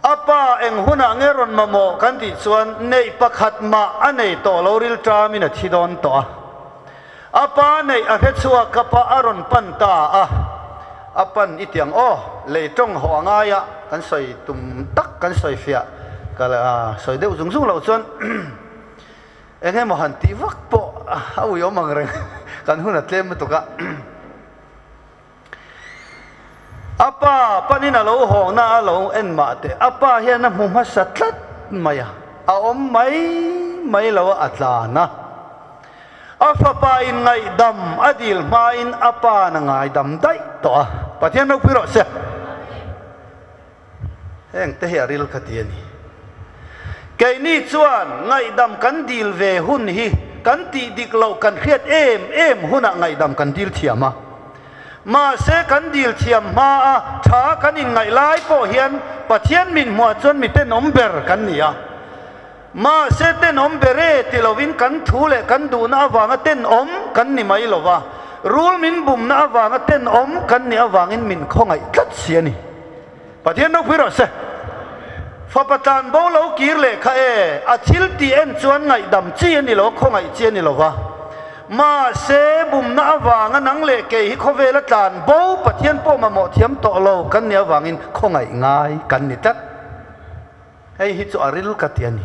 a pa eng hunah nge rawn mamawh kan tih chuan neih pakhat mah a nei tawh lo rilṭamin a thi dawn tawh a. A pa neih a hre chhuak ka pa a rawn pan ta a, a pan i tiang aw, lei tawng hawh a ngai a, kan sawi tum tak kan sawi fiah ka sawi deuh zung zung loh chuan Eng emaw han tih vak pawh a uiawm ang reng, kan hun a tlem lutuk a. A pa panin a lo hawngna a lo en mah teh, a pa hian a hmu hmasa tlat mai a, a awm mai mai lo a, a tlan a. A fapa in ngaihdam a dil hmain a pa'n a ngaidam daih tawh a, Pathian ropui rawh se. Heng te hi a ril ka ti a ni. Keini chuan ngaihdam kan dil ve hun hi kan tih dik loh kan hriat em em hunah ngaihdam kan dil thiam a. Mahse kan dil thiam hma a tha kan inngaih lai pawh hian Pathian min hmuah chuan mi tenawm ber kan ni a. Mahse tenawm ber e ti lovin kan thu leh kan duhna avanga tenawm kan ni mai lo va, rul min bumna avanga tenawm kan nih avangin min khawngaih tlat si a ni. Pathian ropui rawh se. Fapa tlan bo lo kir leh kha e, a thil tih en chuan ngaihdam chi a ni lo, khawngaih chi a ni lo va. Mahse bumna avanga nang leh kei hi khawvela tlan bo Pathian pawh mamawh thiam tawh lo kan nih avangin khawngaih ngai kan ni tlat. Hei hi chu a ril ka ti a ni.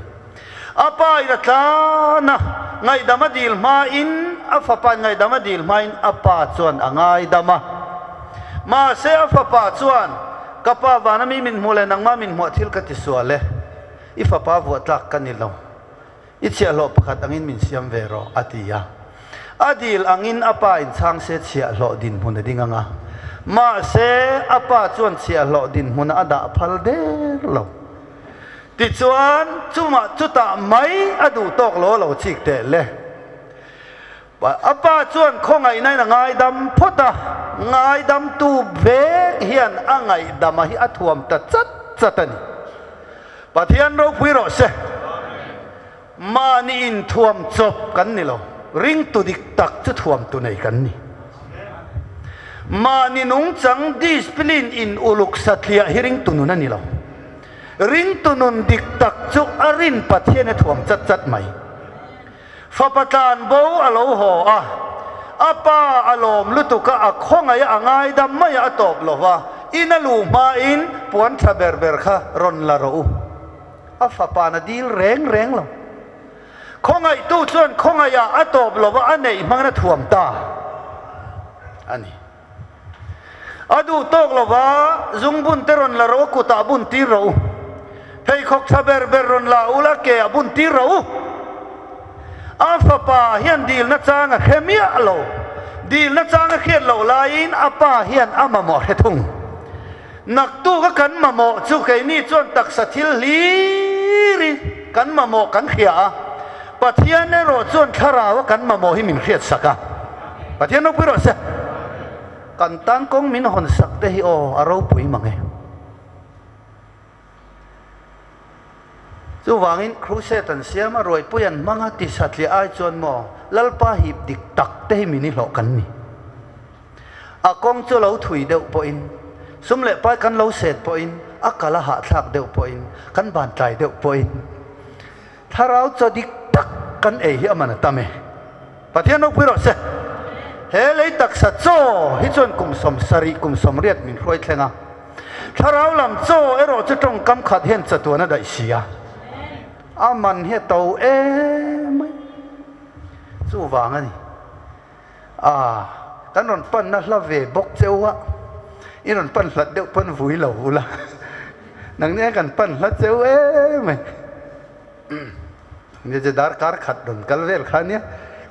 A pa in a tlan a, ngaihdam a dil hmain, a fapa in ngaihdam a dil hmain a pa chuan a ngaidam a. Mahse a fapa chuan, Ka pa vana mi min hmuh leh nangmah min hmuah thil ka ti sual e, i fapa vuah tlak ka ni lo. I chhiahhlawh pakhat angin min siam ve rawh, a ti a. A dil angin a pa in chhang se chhiahhlawh dinhmun a ding ang a. Mahse, a pa chuan chhiahhlawh dinhmunah a dah phal der lo. Tichuan, chumah chutah mai a duh tawk lo lo chik teh le. A pa chuan khawngaihnain a ngaidam phawt a, ngaidamtu vek hian a ngaihdama hi a thuam ta chat chat a ni. Pathian ropui rawh se. Mahni inthuam chawp kan ni lo, ringtu dik tak chu thuamtu nei kan ni. Mahni nungchang discipline in uluk satliah hi ringtu nun a ni lo. Ringtu nun dik tak chu a rin Pathian a thuam chat chat mai. Fapa tlan bo a lo haw a, a pa a lawm lutuk a, a khawngaih a, a ngaidam mai a, a tawp lo va, in a luh hmain puan tha ber ber kha rawn la rawh u. A fapa na dil reng reng lo. Khawngaihtu chuan khawngaihah a tawp lo va, a neih hmangin a thuam ta a ni. A duh tawk lo va, zungbun te rawn la rawh u, kutah bun tir rawh u. Pheikhawk tha ber ber rawn la u la, ke ah bun tir rawh u. A fapa hian dilna chang a hre miah lo. Dilna chang a hriat loh laiin a pa hian a mamawh hre thung. Naktuk a kan mamawh chu keini chuan taksa thil hlir i kan mamawh kan hria a, Pathian erawh chuan thlarau a kan mamawh hi min hriat sak a. Pathian ropui rawh se. Kan tan kawng min hawn sak te hi aw a ropui mang e. Chuvangin crusade an siam a, ruaipui an hmang a, tisatliah ai chuan maw Lalpa hip dik tak te hi min i hlawh kan ni. A kawng chu lo thui deuh pawhin, sum leh pai kan lo set pawhin, a kal a hahthlak deuh pawhin, kan ban tlai deuh pawhin, thlarau chaw dik tak kan ei hi a man a tam e. Pathian ropui rawh se. He lei taksa chaw hi chuan kum 70, kum 80 min hruai thleng a. Thlarau lam chaw erawh chu tawngkam khat hian chatuan a daih si a. A man hi a to em mai. Chuvang a ni. A, kan rawn panna hla ve bawk che u a, i rawn pan hlat deuh pawn vui lo ula, nang nia kan pan hla che u em ai. Nia che darkar khat rawn kal vel kha nia,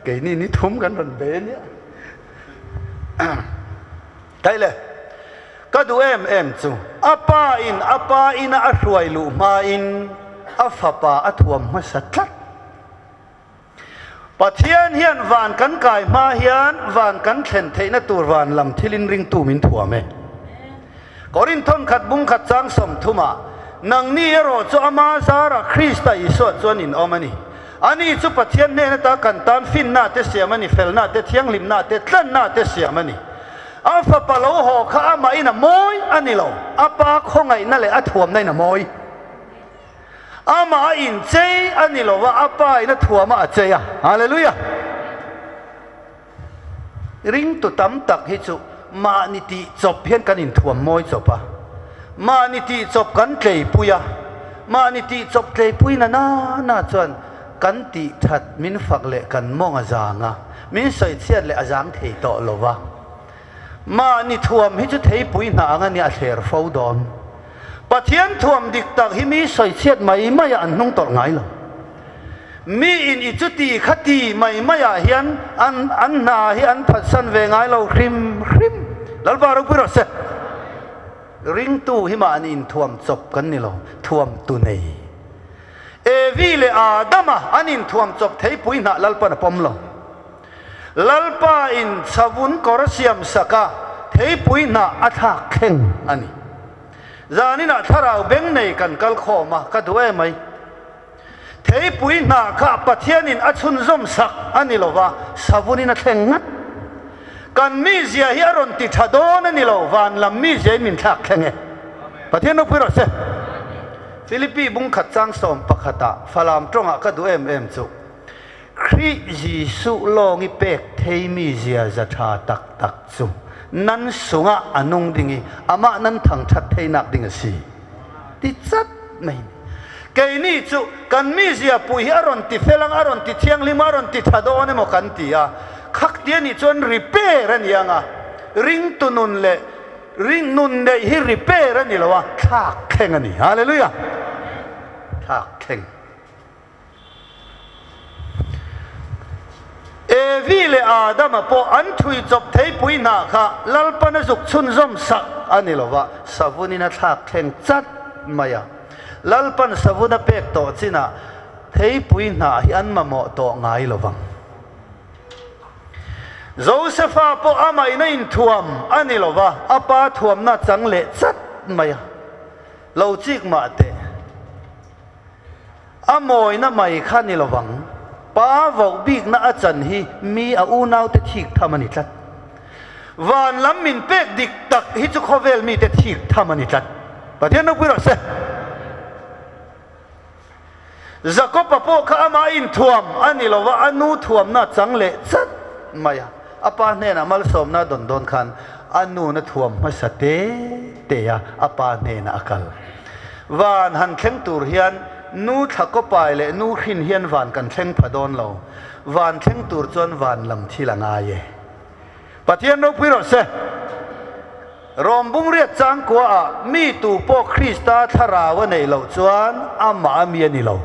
keini ni thum kan rawn be nia. Kai le, ka duh em em chu, a pa in a pa ina a hruai luh hmain a fapa a thuam hmasa tlat. Pathian hian van kan kai hma hian van kan thlen theihna tur van lam thilin ringtu min thuam e. Korinthon khat bung khat chang 30 ah, Nangni erawh chu ama zarah Krista Isua chuan in awm a ni. Ani chu Pathian hnen ata kan tan finna te siam a ni, felna te, thianghlimna te, tlanna te siam a ni. A fapa lo haw kha amahin a mawi a ni lo, a pa khawngaihna leh a thuamna in a mawi. Amah a inchei a ni lo va, a pa in a thuam a, a chei a. Hallelujah! Ringtu tam tak hi chu mahni tih chawp hian kan inthuam mawi chawp a, mahni tih chawp kan tleipui a, mahni tih chawp tleipui na na na chuan kan tih that min fak leh kan mawng a zang a, min sawichhiat leh a zang thei tawh lo va. Mahni thuam hi chu theipui hna ang a nia a thler fo dawn. Pathian thuam dik tak hi mi sawichhiat mai maiah an hnung tawrh ngai lo. Mi in i chuti kha ti mai maiah hian an an hna hi an phatsan ve ngai lo hrim hrim. Lalpa ropui rawh se. Ringtu hi mahni inthuam chawp kan ni lo, thuam tu nei. Evi leh Adama an inthuam chawp theipui hnah Lalpan a pawm lo. Lalpa in savun kawr a siam sak a, theipui hnah a thlak thleng a ni. Zaninah thlarau beng nei kan kal khawm a, ka duh em ai. Theipui hnah kha Pathianin a chhunzawm sak a ni lo va, savunin a thleng ngat. Kan mizia hi a rawn ti tha dawn a ni lo, van lam miziain min thlak thleng e. Pathian ropui rawh se. Philippi bungkhat chang 11 ah Falam tawngah ka duh em em chu. Khrih Jesuh lawng i pek theimi ziaza ṭha taktak cu nan sungah a nung ding i amah nan thangṭhat theinak ding a si ti cat mai ni. Keini cu kan mizia pui hi a rawn ti fel ang, a rawn ti thianghlim, a rawn ti ṭha dawn emaw kan ti a, khak tia nih chuan repair a ni ang a, ringtu nun leh ring nun neih hi repair a ni lo a, thlak thleng a ni. Hallelujah! Thlak thleng. Evi leh Adama pawh an thui chawp theipui hnah kha Lalpan a zuk chhunzawm sak a ni lo va, savunin a thlak thleng chat mai a. Lalpan savun a pek tawh chinah theipui hnah hi an mamawh tawh ngai lo vang. Josefa pawh amah in a inthuam a ni lo va, a pa thuamna chang leh chat mai a. Lo chik mah teh. A mawina mai kha ni lo vang. Pa voh bikna a chan hi mi a unaute thik tham a ni tlat. Van lam min pek dik tak hi chu khawvel mite thik tham a ni tlat. Pathian ropui rawh se. Jakob-a pawh kha amah inthuam a ni lo va, a nu thuamna a chang leh chat mai a. A pa hnenah malsawmna a dawn dawn khan a nuna thuam hmasa te te a, a pa hnenah a kal. Van han thleng tur hian nu thla kawpai leh nu hrin hian van kan thleng pha dawn lo. Van thleng tur chuan van lam thil a ngai e. Pathian ropui rawh se. Rom bungriat changkua ah mi tu pawh Krista thlarau a neih loh chuan amah a mi a ni lo.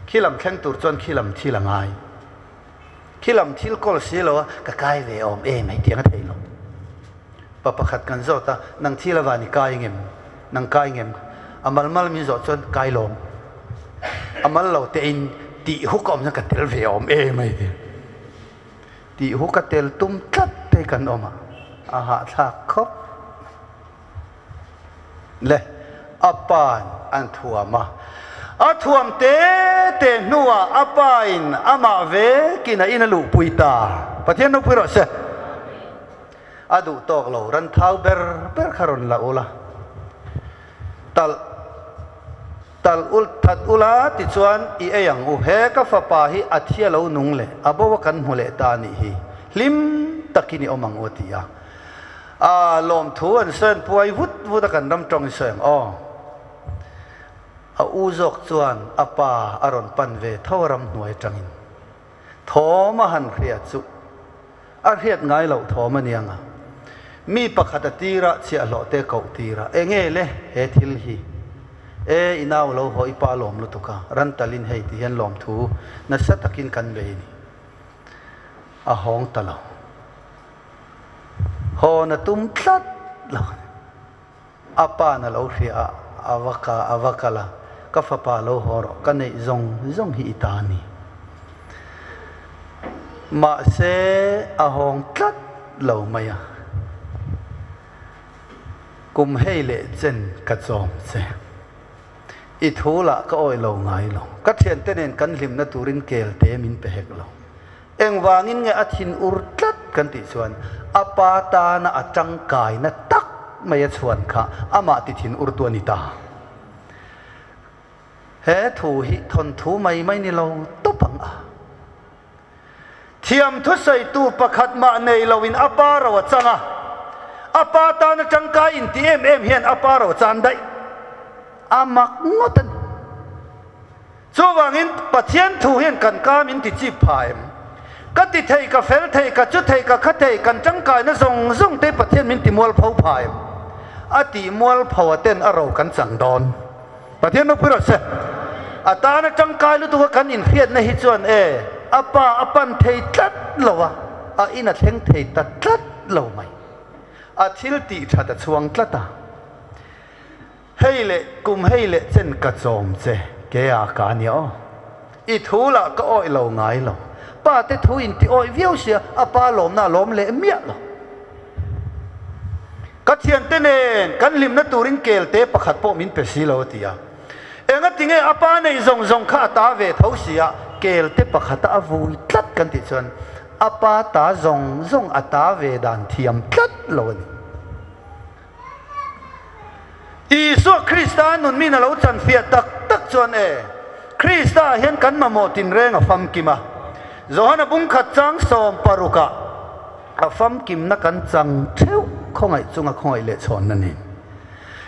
Khi lam thleng tur chuan khi lam thil a ngai. Khi lam thil kawl si lo a ka kai ve awm em hei tiang a thei lo. Pa pakhat kan zawt a, nang thil a van i kai ngem? Nang kai ngem? A mal mal min zawh chuan kai lawm. A mal lo te in tih huk a awm chuan ka tel ve awm em hei ti. Tih hu ka tel tum tlat te kan awm a, a hahthlak khawp le. A pa'n an thuam a, a thuam te te hnuah a pain amah vekin a in a luhpui ta. Pathian ropui rawh se. A duh tawk lo, ran thau ber ber kha rawn la ula, talh. Tal ul that ula tichuan i ei ang u. He ka fapa hi a thi a lo nung leh a bo a kan hmu leh ta a nih hi. Hlim takin i awm ang u a ti a. A lawmthu an sawi an puai vut vut a kan ram tawng i sawi ang aw. A u zawk chuan a pa a rawn pan ve tho a ramhnuai atangin. Thawm a han hria chu a hriat ngai loh thawm a niang a. Mi pakhat a tira chhiahhlawh te koh tir a, Enge le he thil hi? E, i nau lo haw i pa lawm lutuk a, ran talin hei ti hian lawmthu nasa takin kan bei ni. A hawng ta lo. Hawn a tum tlat lo a ni. A pa na lo hria a, a va ka, a va kal a, Ka fapa lo haw rawh, ka neih zawng zawng hi i ta a ni. Mahse, a hawng tlat lo mai a, Kum hei leh chen ka chawm che. I thu lah ka awih lo ngai lo. Ka thiante nen kan hlimna turin kel te min pe hek lo. Engvangin nge a thin ur tlat kan tih chuan a pa tana a tangkaina tak mai a chhuan kha amah ti thin ur tu a ni ta. He thu hi thawnthu mai mai ni lo tawp ang a. Thiam thusawitu pakhat mah nei loin a pa ro a chang a, a pa tana tangkai inti em em hian a pa ro a chan daih. A mak ngawt a ni. Chuvangin Pathian thu hian kan ka min ti chip pha em? Ka ti thei, ka fel thei, ka chu thei, ka kha thei, kan tangkaina zawng zawng te Pathian min ti mualpho pha em? A tih mualpho a ten a ro kan chang dawn. Pathian ropui rawh se. A tana tangkai lutuk a kan inhriatna hi chuan e, a pa a pan thei tlat lo a, a in a thleng thei ta tlat lo mai. A thil tih that a chhuang tlat a. Hei leh kum hei leh chen ka chawm che, ke a ka ania aw. I thu lah ka awih lo ngai lo. Pa te thu in ti awih viau sia, a pa lawmna a lawm leh miah lo. Ka thiante nen kan hlimna turin kelte pakhat pawh min pe si lo a ti a. Engati nge a pa neih zawng zawng kha a ta ve tho sia, kelte pakhata a vui tlat kan tih chuan a pa ta zawng zawng a ta ve dan thiam tlat lo a ni. Isua Krista nun min a lo chanfiah tak tak chuan e, Krista ah hian kan mamawh tinreng a famkim a. Johana bungkhat chang 16 ah a famkimna kan chang theuh khawngaih chunga khawngaih leh chhawnna nen.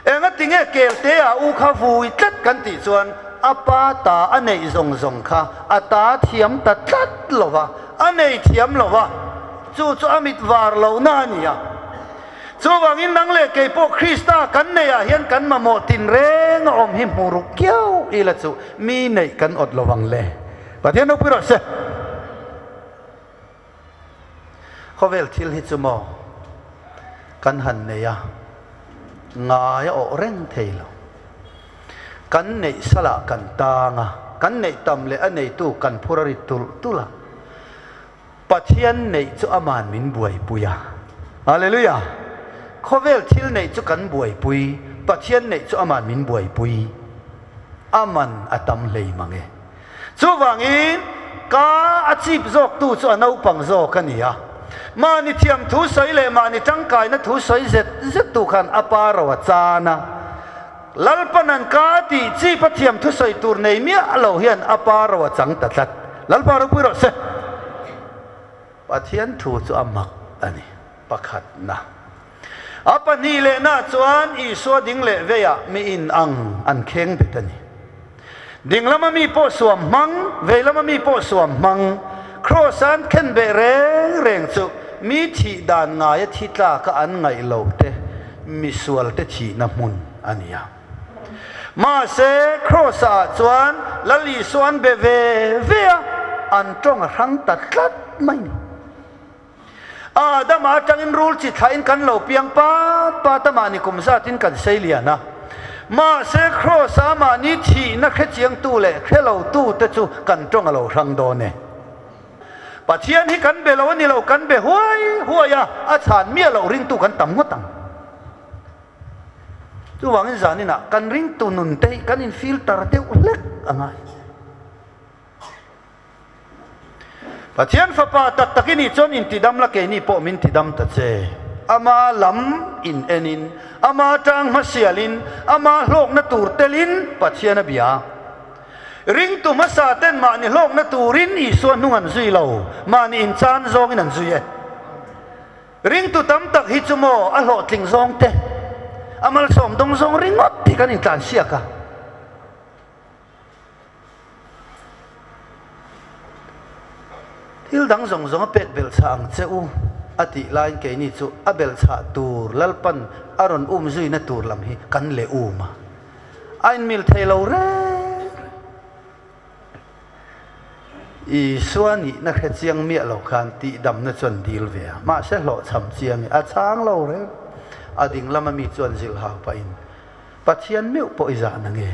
Engati nge kelte ah u kha vui tlat kan tih chuan a pa ta a neih zawng zawng kha a ta thiam ta tlat lo va, a nei thiam lo va, chu chu a mit var lohna a ni a. Chuvangin nang leh kei pawh Krista kan neihah hian kan mamawh tinreng a awm hi hmu ruk kiau ila chu mi neih kan awt lo ang le. Pathian ropui rawh se. Khawvel thil hi chu maw kan han nei a, ngai a awh reng thei lo. Kan neih salah kan tang a, kan neih tam leh a neitu kan phur a rit tulh tulh a. Pathian neih chu aman min buaipui a. Hallelujah! Khawvel thil neih chu kan buaipui, Pathian neih chu aman min buaipui. Aman a tam hlei mang e. Chuvangin, ka a chip zawktu chu a naupang zawk a ni a. Mahni thiam thu sawi leh mahni tangkaina thu sawi zet zettu khan a pa ro a chan a. Lalpanan ka tih chip a thiam thu sawi tur nei miah lo hian a pa ro a chang ta tlat. Lalpa ropui rawh se. Pathian thu chu a mak a ni. Pakhatna. A pahnih lehna chuan Isua ding leh veiah mi in ang an kheng bet a ni. Ding lama mi pawh suam hmang, vei lama mi pawh suam hmang, Kraws an khen beh reng reng chu mi thih dan ngaia thi tlaka an ngaih loh te misual te thihna hmun a ni a. Mahse, Kraws ah chuan Lal Isua an be ve ve a, an tawng a hrang ta tlat mai ni. Adama atangin rul chi thlain kan lo piang pat pat a, mahni kum zatin kan sei lian a. Mahse, Kraws-a mahni thihna hrechiangtu leh hrelotute chu kan tawng a lo hrang dawn e. Pathian hi kan be lo a ni lo, kan be huai huai a, a chhan miah loh ringtu kan tam ngawt ang. Chuvangin zaninah kan ringtu nun te hi kan infilter deuh hlek a ngai. Pathian Fapa tak tak i nih chuan intidam la keini pawh min tidam ta che. Ama lam in enin, ama tang hmasialin, ama hlawkna tur telin Pathian a bia. Ringtu hmasa ten mahni hlawkna turin Isua hnung an zui lo, mahni inchan zawngin an zui e. Ringtu tam tak hi chu maw a hlawhtling zawng te, a malsawm dawng zawng ringawt hi kan intlansiak a. Thil dang zawng zawng a pek belhchhah ang che u a tih laiin keini chu a belhchhah tur Lalpan a rawn um zuina tur lam hi kan leh um a, a inmil thei lo reng reng. Isua nihna hre chiang miah lo khan tihdamna chuan dil ve a, mahse hlawhchham chiang i a chhang lo reng. A ding lama mi chuan zilhau pahin, Pathian meuh pawh i zah na nge?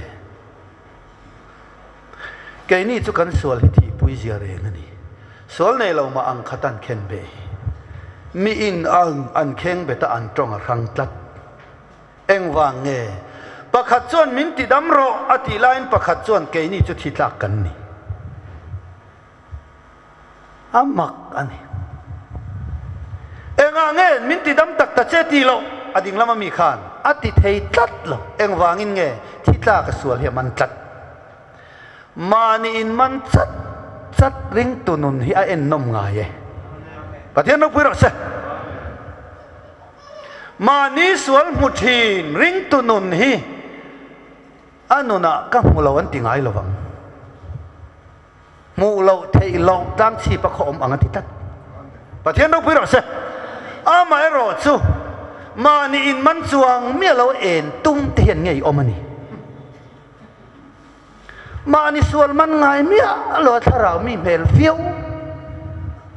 Keini chu kan sual hi thihpui zia reng a ni. Sual nei lo mah ang khat an khen beh hi. Mi in ang an kheng bet a an tawng a hrang tlat. Engvang nge? Pakhat chuan min ti dam rawh a tih laiin pakhat chuan keini chu thi tlak kan ni. A mak a ni. Engah nge min ti dam tak ta che ti loh? A ding lama mi khan a ti thei tlat lo. Engvangin nge thi tlak a sual hi a man tlat? Mahni in man chat chat ringtu nun hi a ennawm ngai e. Pathian ropui rawh se. Mahni sual hmu thin ringtu nun hi a nunah ka hmu lo an ti ngai lovang. Hmuh loh theih loh tlang chhip a khaw awm ang a ti tlat. Pathian ropui rawh se. Amaherawh chu mahni in man chuang miah lo en tum te hian ngei awm a ni. Mahni sual man ngai miah lo a thlarau mi hmel viau.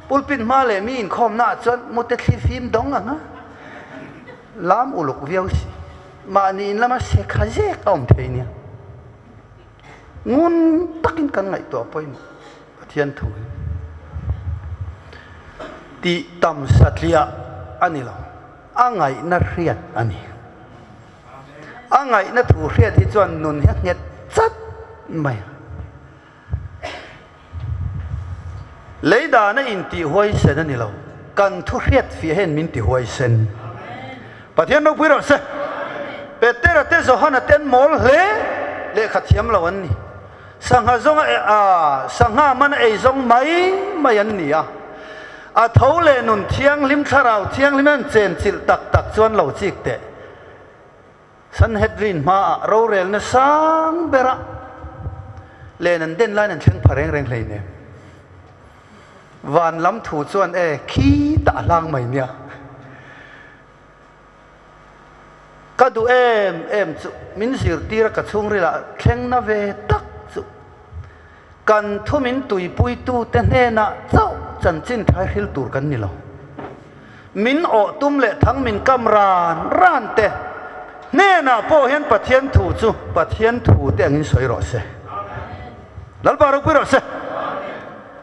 Pulpit hma leh mi inkhawmna ah chuan mute thli fim dawng ang a lam uluk viau si. Mahni in lama sekha zek a awm thei nia. Ngun takin kan ngaihtuah pawimawh Pathian thu hi tih tam satliah a ni lo, a ngaihna hriat a ni. A ngaihna thu hriat hi chuan nun hi a nghet chat mai a. Lei dana intih huaisen a ni lo, kan thu hriat fiah hian min ti huaisen. Pathian ropui rawh se. Petera te Johana te an mawl hle, lehkha thiam lo an ni. Sangha zawnga a sangha man a ei zawng mai mai an ni a. A tho leh nun thianghlim thlarau thianghlim an chenchilh tak tak chuan lo chik teh. Sanhedrin hmaah rorelna sang bera len an den laiin an thleng pha reng reng hleinem. Van lam thu chuan e khi tah hlang mai nia. Ka duh em em chu min zirtir a ka chhungrilah thlengna ve tak chu kan thu min tuipuitute hnenah chauh chanchin thai hril tur kan ni lo. Min awh tum leh thang min kam ran ran te. Hnenah pawh hian Pathian thu chu Pathian thu te angin sawi rawh se. Lalpa ropui rawh se.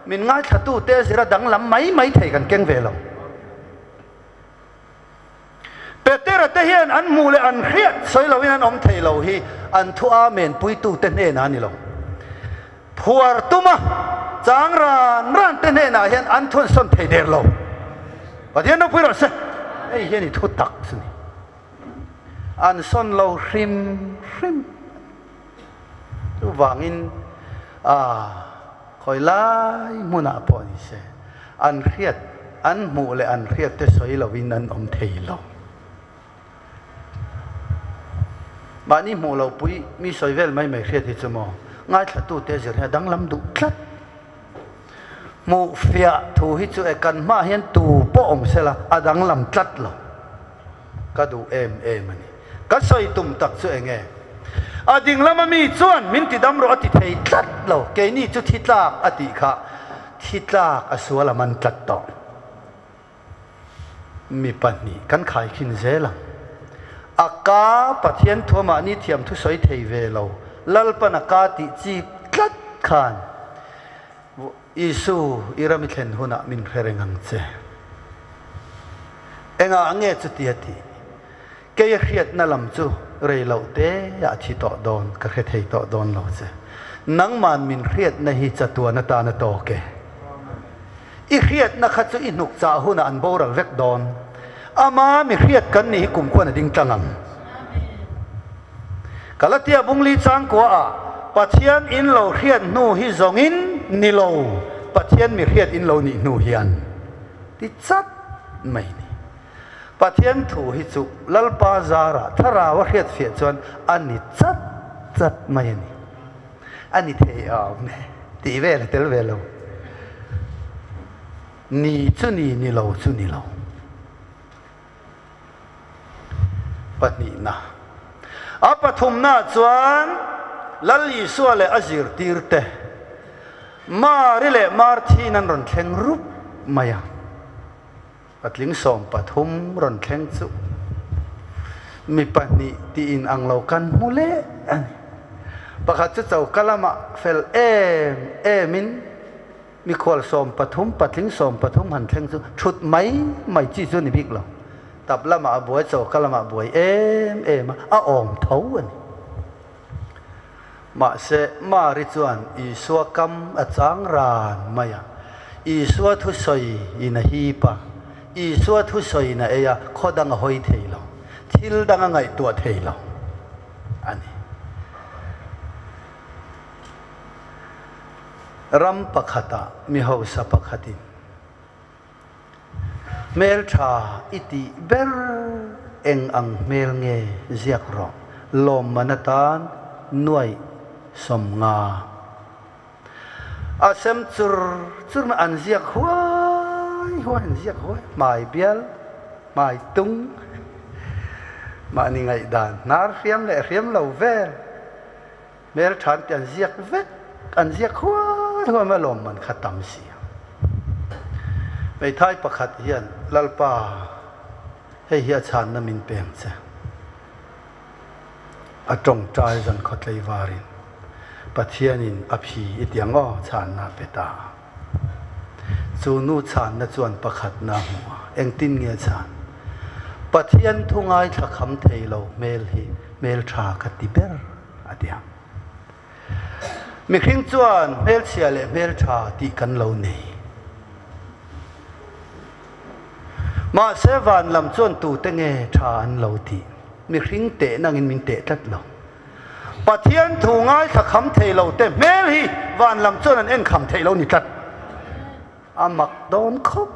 Min ngaithlatute a zira danglam mai mai thei kan keng ve lo. Petera te hian an hmuh leh an hriat sawi loin an awm thei lo hi an thu Amen puitute hnenah a ni lo. Phuar tuma chang ran ran te hnenah hian an thu an sawn thei der lo. Pathian ropui rawh se. Hei hian i thu tak chu ni. An sawn lo hrim hrim. Chuvangin a khawi lai hmunah pawh ni se, an hriat, an hmuh leh an hriat te sawi loin an awm thei lo. Mahni hmuh lo pui mi sawi vel mai mai hriat hi chu maw ngaithlatute zir hi a danglam duh tlat. Hmuh fiah thu hi chu e kan hmaah hian tu pawh awm sela a danglam tlat lo. Ka duh em em a ni. Ka sawi tum tak chu eng nge? A dinglama mi chuan min ti dam rawh a ti thei tlat lo. Keini chu thi tlak a tih kha thi tlak a sual a man tlat tawh. Mi pahnih kan khaikhin zel ang. A ka Pathian thua mahni thiam thu sawi thei ve lo, Lalpan a ka tih chip tlat khan Isu i ram i thlen hunah min hre reng ang che. Engah nge chutia tih? Kei a hriatna lam chu rei loh te ah thi tawh dawn, ka hre thei tawh dawn lo che. Nangman min hriatna hi chatuan atan a tawk e. I hriatna kha chu i hnuk chah hunah an boral vek dawn. Ama mi hriat kan nih hi kum khuan a ding tlang ang. Galatia bungli changkua ah Pathian in lo hriat hnu hi zawngin ni lo, Pathian mi hriat in lo nih hnu hian ti chat mai ni. Pathian thu hi chu Lalpa zarah thlarau a hriat fiah chuan a ni chat chat mai a ni. A ni thei awm e tih vel a tel ve lo. Ni chu ni, ni lo chu ni lo. Pahnihna. A pathumnaah chuan Lal Isua leh a zirtirte Mari leh Marthin an rawn thleng rup mai a. Patling 13 rawn thleng chu mi pahnih tih in ang lo kan hmu leh a ni. Pakhat chu choka lamah fel em em in mikhual 13, patling 13 han thleng chu thut mai mai chi chu a ni bik lo. Tap lamah a buai, choka lamah a buai em em a, a awm tho a ni. Mahse, Mari chuan Isua kam a chang ran mai a. Isua thusawi in a hip a, Isua thusawi in a ei a, khaw dang a hawi thei lo, thil dang a ngaihtuah thei lo a ni. Ram pakhatah mi hausa pakhatin Hmeltha i tih ber eng ang hmel nge ziak rawh lawmman atan nuaih 50. A sem chur chur mai an ziak huai huai an ziak huai hmai bial hmai tung mahni ngaihdan hnar hriam leh hriam lo vel Hmeltha an ti an ziak vek, an ziak huai huai mai lawmman kha tam si a. Hmeithai pakhat hian, Lalpa, hei hi a chhanna min peng che. A tawngtai zan khawtlei varin Pathianin a phi i ti ang aw, chhanna a pe ta a. Chu nu chhanna chuan pakhatna a hmu a, engtin nge chhan? Pathian thu ngaithla kham thei lo hmel hi hmeltha ka ti ber. A ti a. Mihring chuan hmelchhia leh hmeltha tih kan lo nei. Mahse van lam chuan tute nge tha an lo tih? Mihring teh nangin min teh tlat lo. Pathian thu ngaithla kham thei lo te hmel hi van lam chuan an en kham theih lo ni tlat. A mak dawn khawp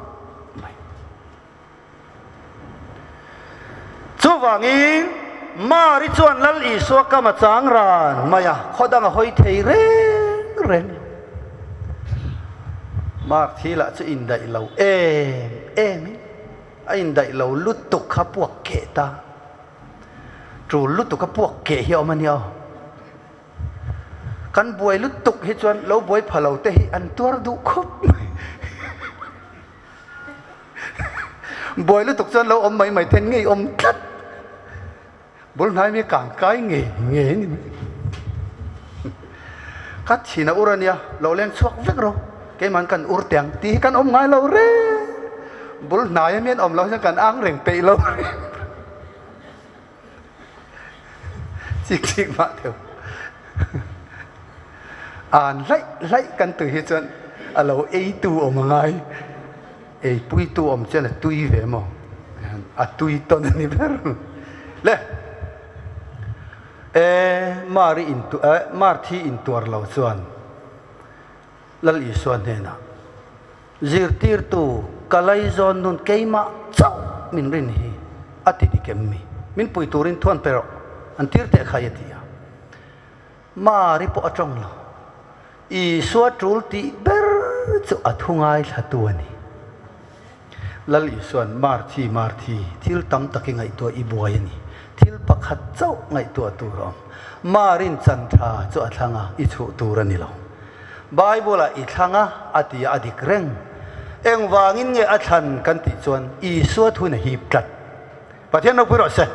mai. Chuvangin, Mari chuan Lal Isua kam a chang ran mai a, khaw dang a hawi thei reng reng lo. Mark thi lah chu indaih lo em emin a indaih lo lutuk kha puak keh ta. Tul lutuk a puak keh hi a awm a nia aw. Kan buai lutuk hi chuan lo buai pha lo te hi an tuar duh khawp mai. Buai lutuk chuan lo awm mai mai ten ngei awm tlat. Bul hnai mi kang kai ngei ngei ni mai. Ka thin a ur a nia, lo leng chhuak vek rawh, keiman kan ur teh ang tih hi kan awm ngai lo reng. Bul hnai a mian awm lo hian kan ang reng peih lo reng. Chik chik mah theuh. An hlaih hlaih kan tui hi chuan a lo eitu awm a ngai. Eipuitu awm chuan a tui ve maw? A tui tawn a ni ber. Le, e, Mari in tu, e, Marthi intuar lo chuan Lal Isua hnenah, Zirtirtu, ka laizawn nun keimah chauh min rin hi a ti dik em mi? Min pui turin thuan pe rawh, an tir teh khai a ti a. Mari pawh a tawng lo. Isua tul tih ber chu a thu ngaithlatu a ni. Lal Isua'n, Marthi, Marthi, thil tam tak i ngaihtuah i buai a ni. Thil pakhat chauh ngaihtuah tur a awm. Marin chan tha chu a thlang a, i chhuh tur a ni lo. Bible-ah i thlang a, a ti a, a dik reng. Engvangin nge a thlan kan tih chuan Isua thuin a hip tlat. Pathian ropui rawh se.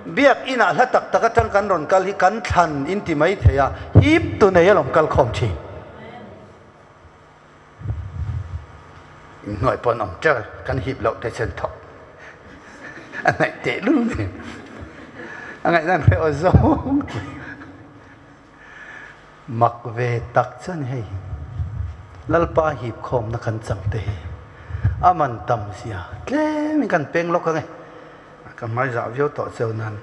Biak inah hla tak tak atang kan rawn kal hi kan thlan in ti mai thei a, hip tu nei alawm kal khawm thin. Inhnuai pawn awm ṭer kan hip loh te chen thawk a ngaih teh lul nen a ngaihdan hre aw zawng mak ve tak chuan hei Lalpa hip khawmna kan chang te hi a man tam zia tlemin kan peng lawk ang e ka hmai zah viau tawh cheu nan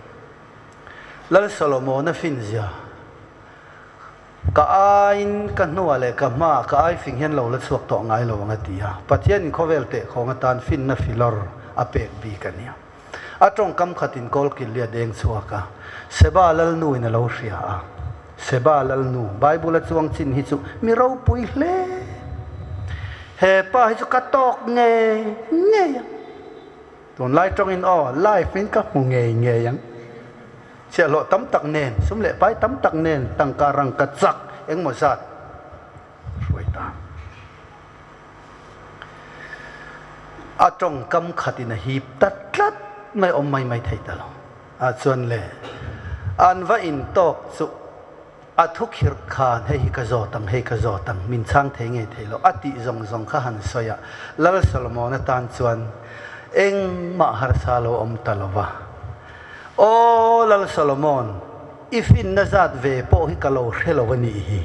Lal Solomona fin zia Ka aiin ka hnuah leh ka hmaah ka ai fing hian lo la chhuak tawh ngai lo ang a ti a. Pathianin khawvel tehkhawng atan finna filawr a pek bik a nia. A tawngkam khatin kawlkil hi a deng chhuak a, Seba lalnuin a lo hria a. Seba lalnu, Bible a chuang chin hi chu mi ropui hle. He pa hi chu ka tawk ngei ngei ang. Tunlai tawngin aw, live in ka hmu ngei ngei ang. Chhiahhlawh tam tak nen, sum leh pai tam tak nen tangka rangka chak engmaw zat hruai ta. A tawngkam khatin a hip ta tlat mai awm mai mai thei ta lo. Ah chuan le, an va intawk chu a thu khirh khan hei hi ka zawt ang, hei ka zawt ang, min chhang thei ngei thei lo a tih zawng zawng kha han sawi a, Lal Solomon atan chuan engmah harsa lo awm ta lo va. Aw Lal Solomon, i finna zat ve pawh hi ka lo hre lo a nih hi.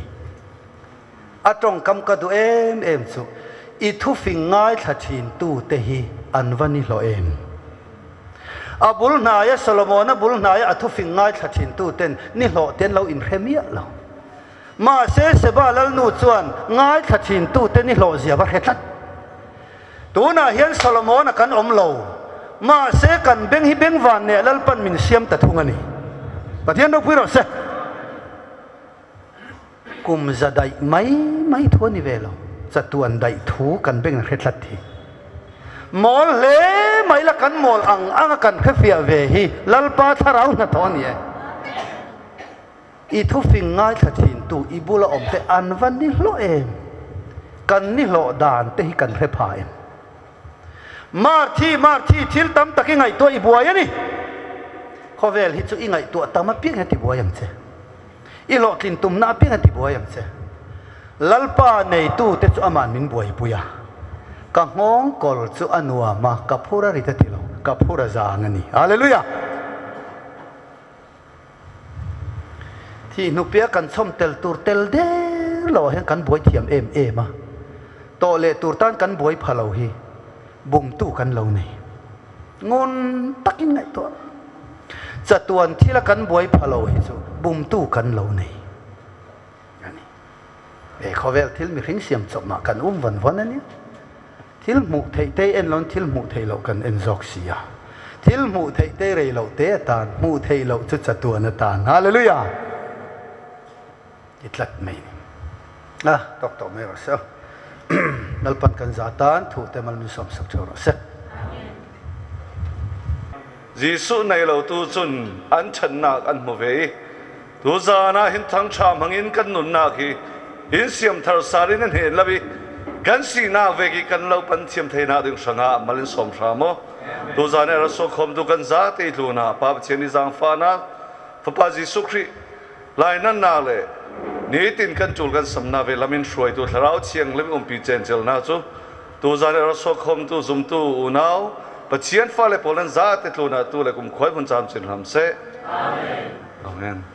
A tawngkam ka duh em em chu, i thufing ngaithla thintu te hi an va ni hlawh em? A bul hnaia Solomona bul hnaia a thufing ngaithla thintu ten ni hlawh te an lo inhre miah lo. Mahse Seba Lalnu chuan ngaithla thintu te ni hlawh zia va hre tlat. Tunah hian Solomona kan awm lo, mahse kan beng hi beng van neh Lalpan min siam ta thung a ni. Pathian ropui rawh se. Kum za daih mai mai thu a ni ve lo, chatuan daih thu kan beng hre tlat hi. Mawl hle mai la kan mawl ang ang a kan hrefiah ve hi Lalpa thlarau hnathawh a ni e. I thufing ngaithla thintu i bula awm te an va ni hlawh em? Kan ni hlawh dan te hi kan hre pha em? Marthi, Marthi, thil tam tak i ngaihtuah i buai a ni. Khawvel hi chu i ngaihtuah tam apiang hian tibuai ang che. I hlawhtlin tumna apiang a tibuai ang che. Lalpa neitute chu ama'n min buaipui a. Ka nghawng kawl chu a nuam a, ka phur a rit a ti lo, ka phur a zang a ni. Hallelujah! Thih hnupia kan chhawm tel tur tel der loah hian kan buai thiam em em a. Tawh leh tur tan kan buai pha lo hi bumtu kan lo nei. Ngun takin ngaihtuah. Chatuan thila kan buai pha lo hi chu bumtu kan lo nei a ni. He khawvel thil mihring siam chawp mah kan um vawn vawn a nia. Thil hmuh theih te en loin thil hmuh theih loh kan en zawk si a. Thil hmuh theih te rei loh te atan, hmuh theih loh chu chatuan atan. Hallelujah! I tlat mai ni. A tawk tawh mai rawh se. Lalpan kan za tan thu te mal min sawm sak theuh rawh se.
Jesuh nei lotu cun an ṭhatnak an hmu ve i tuzan ah hin thangṭha hmangin kan nunnak hi in siamthar sar in a hnen lo i Kan si na ve ki kan lo pan thiam thei na ding hranga malin som hramo tu zan e raso khom tu kan za te tlu na pa Pathian ni zang fa na fapa Jesu Khrih lai nan na le ni tin kan chul kan samna ve lamin hruai tu thlarau chiang lim umpi chen chel na chu tu zan e raso khom tu zum tu unau Pathian fa le polan za te tlu na tu le kum khoi mun cham chin ram se. Amen. Amen.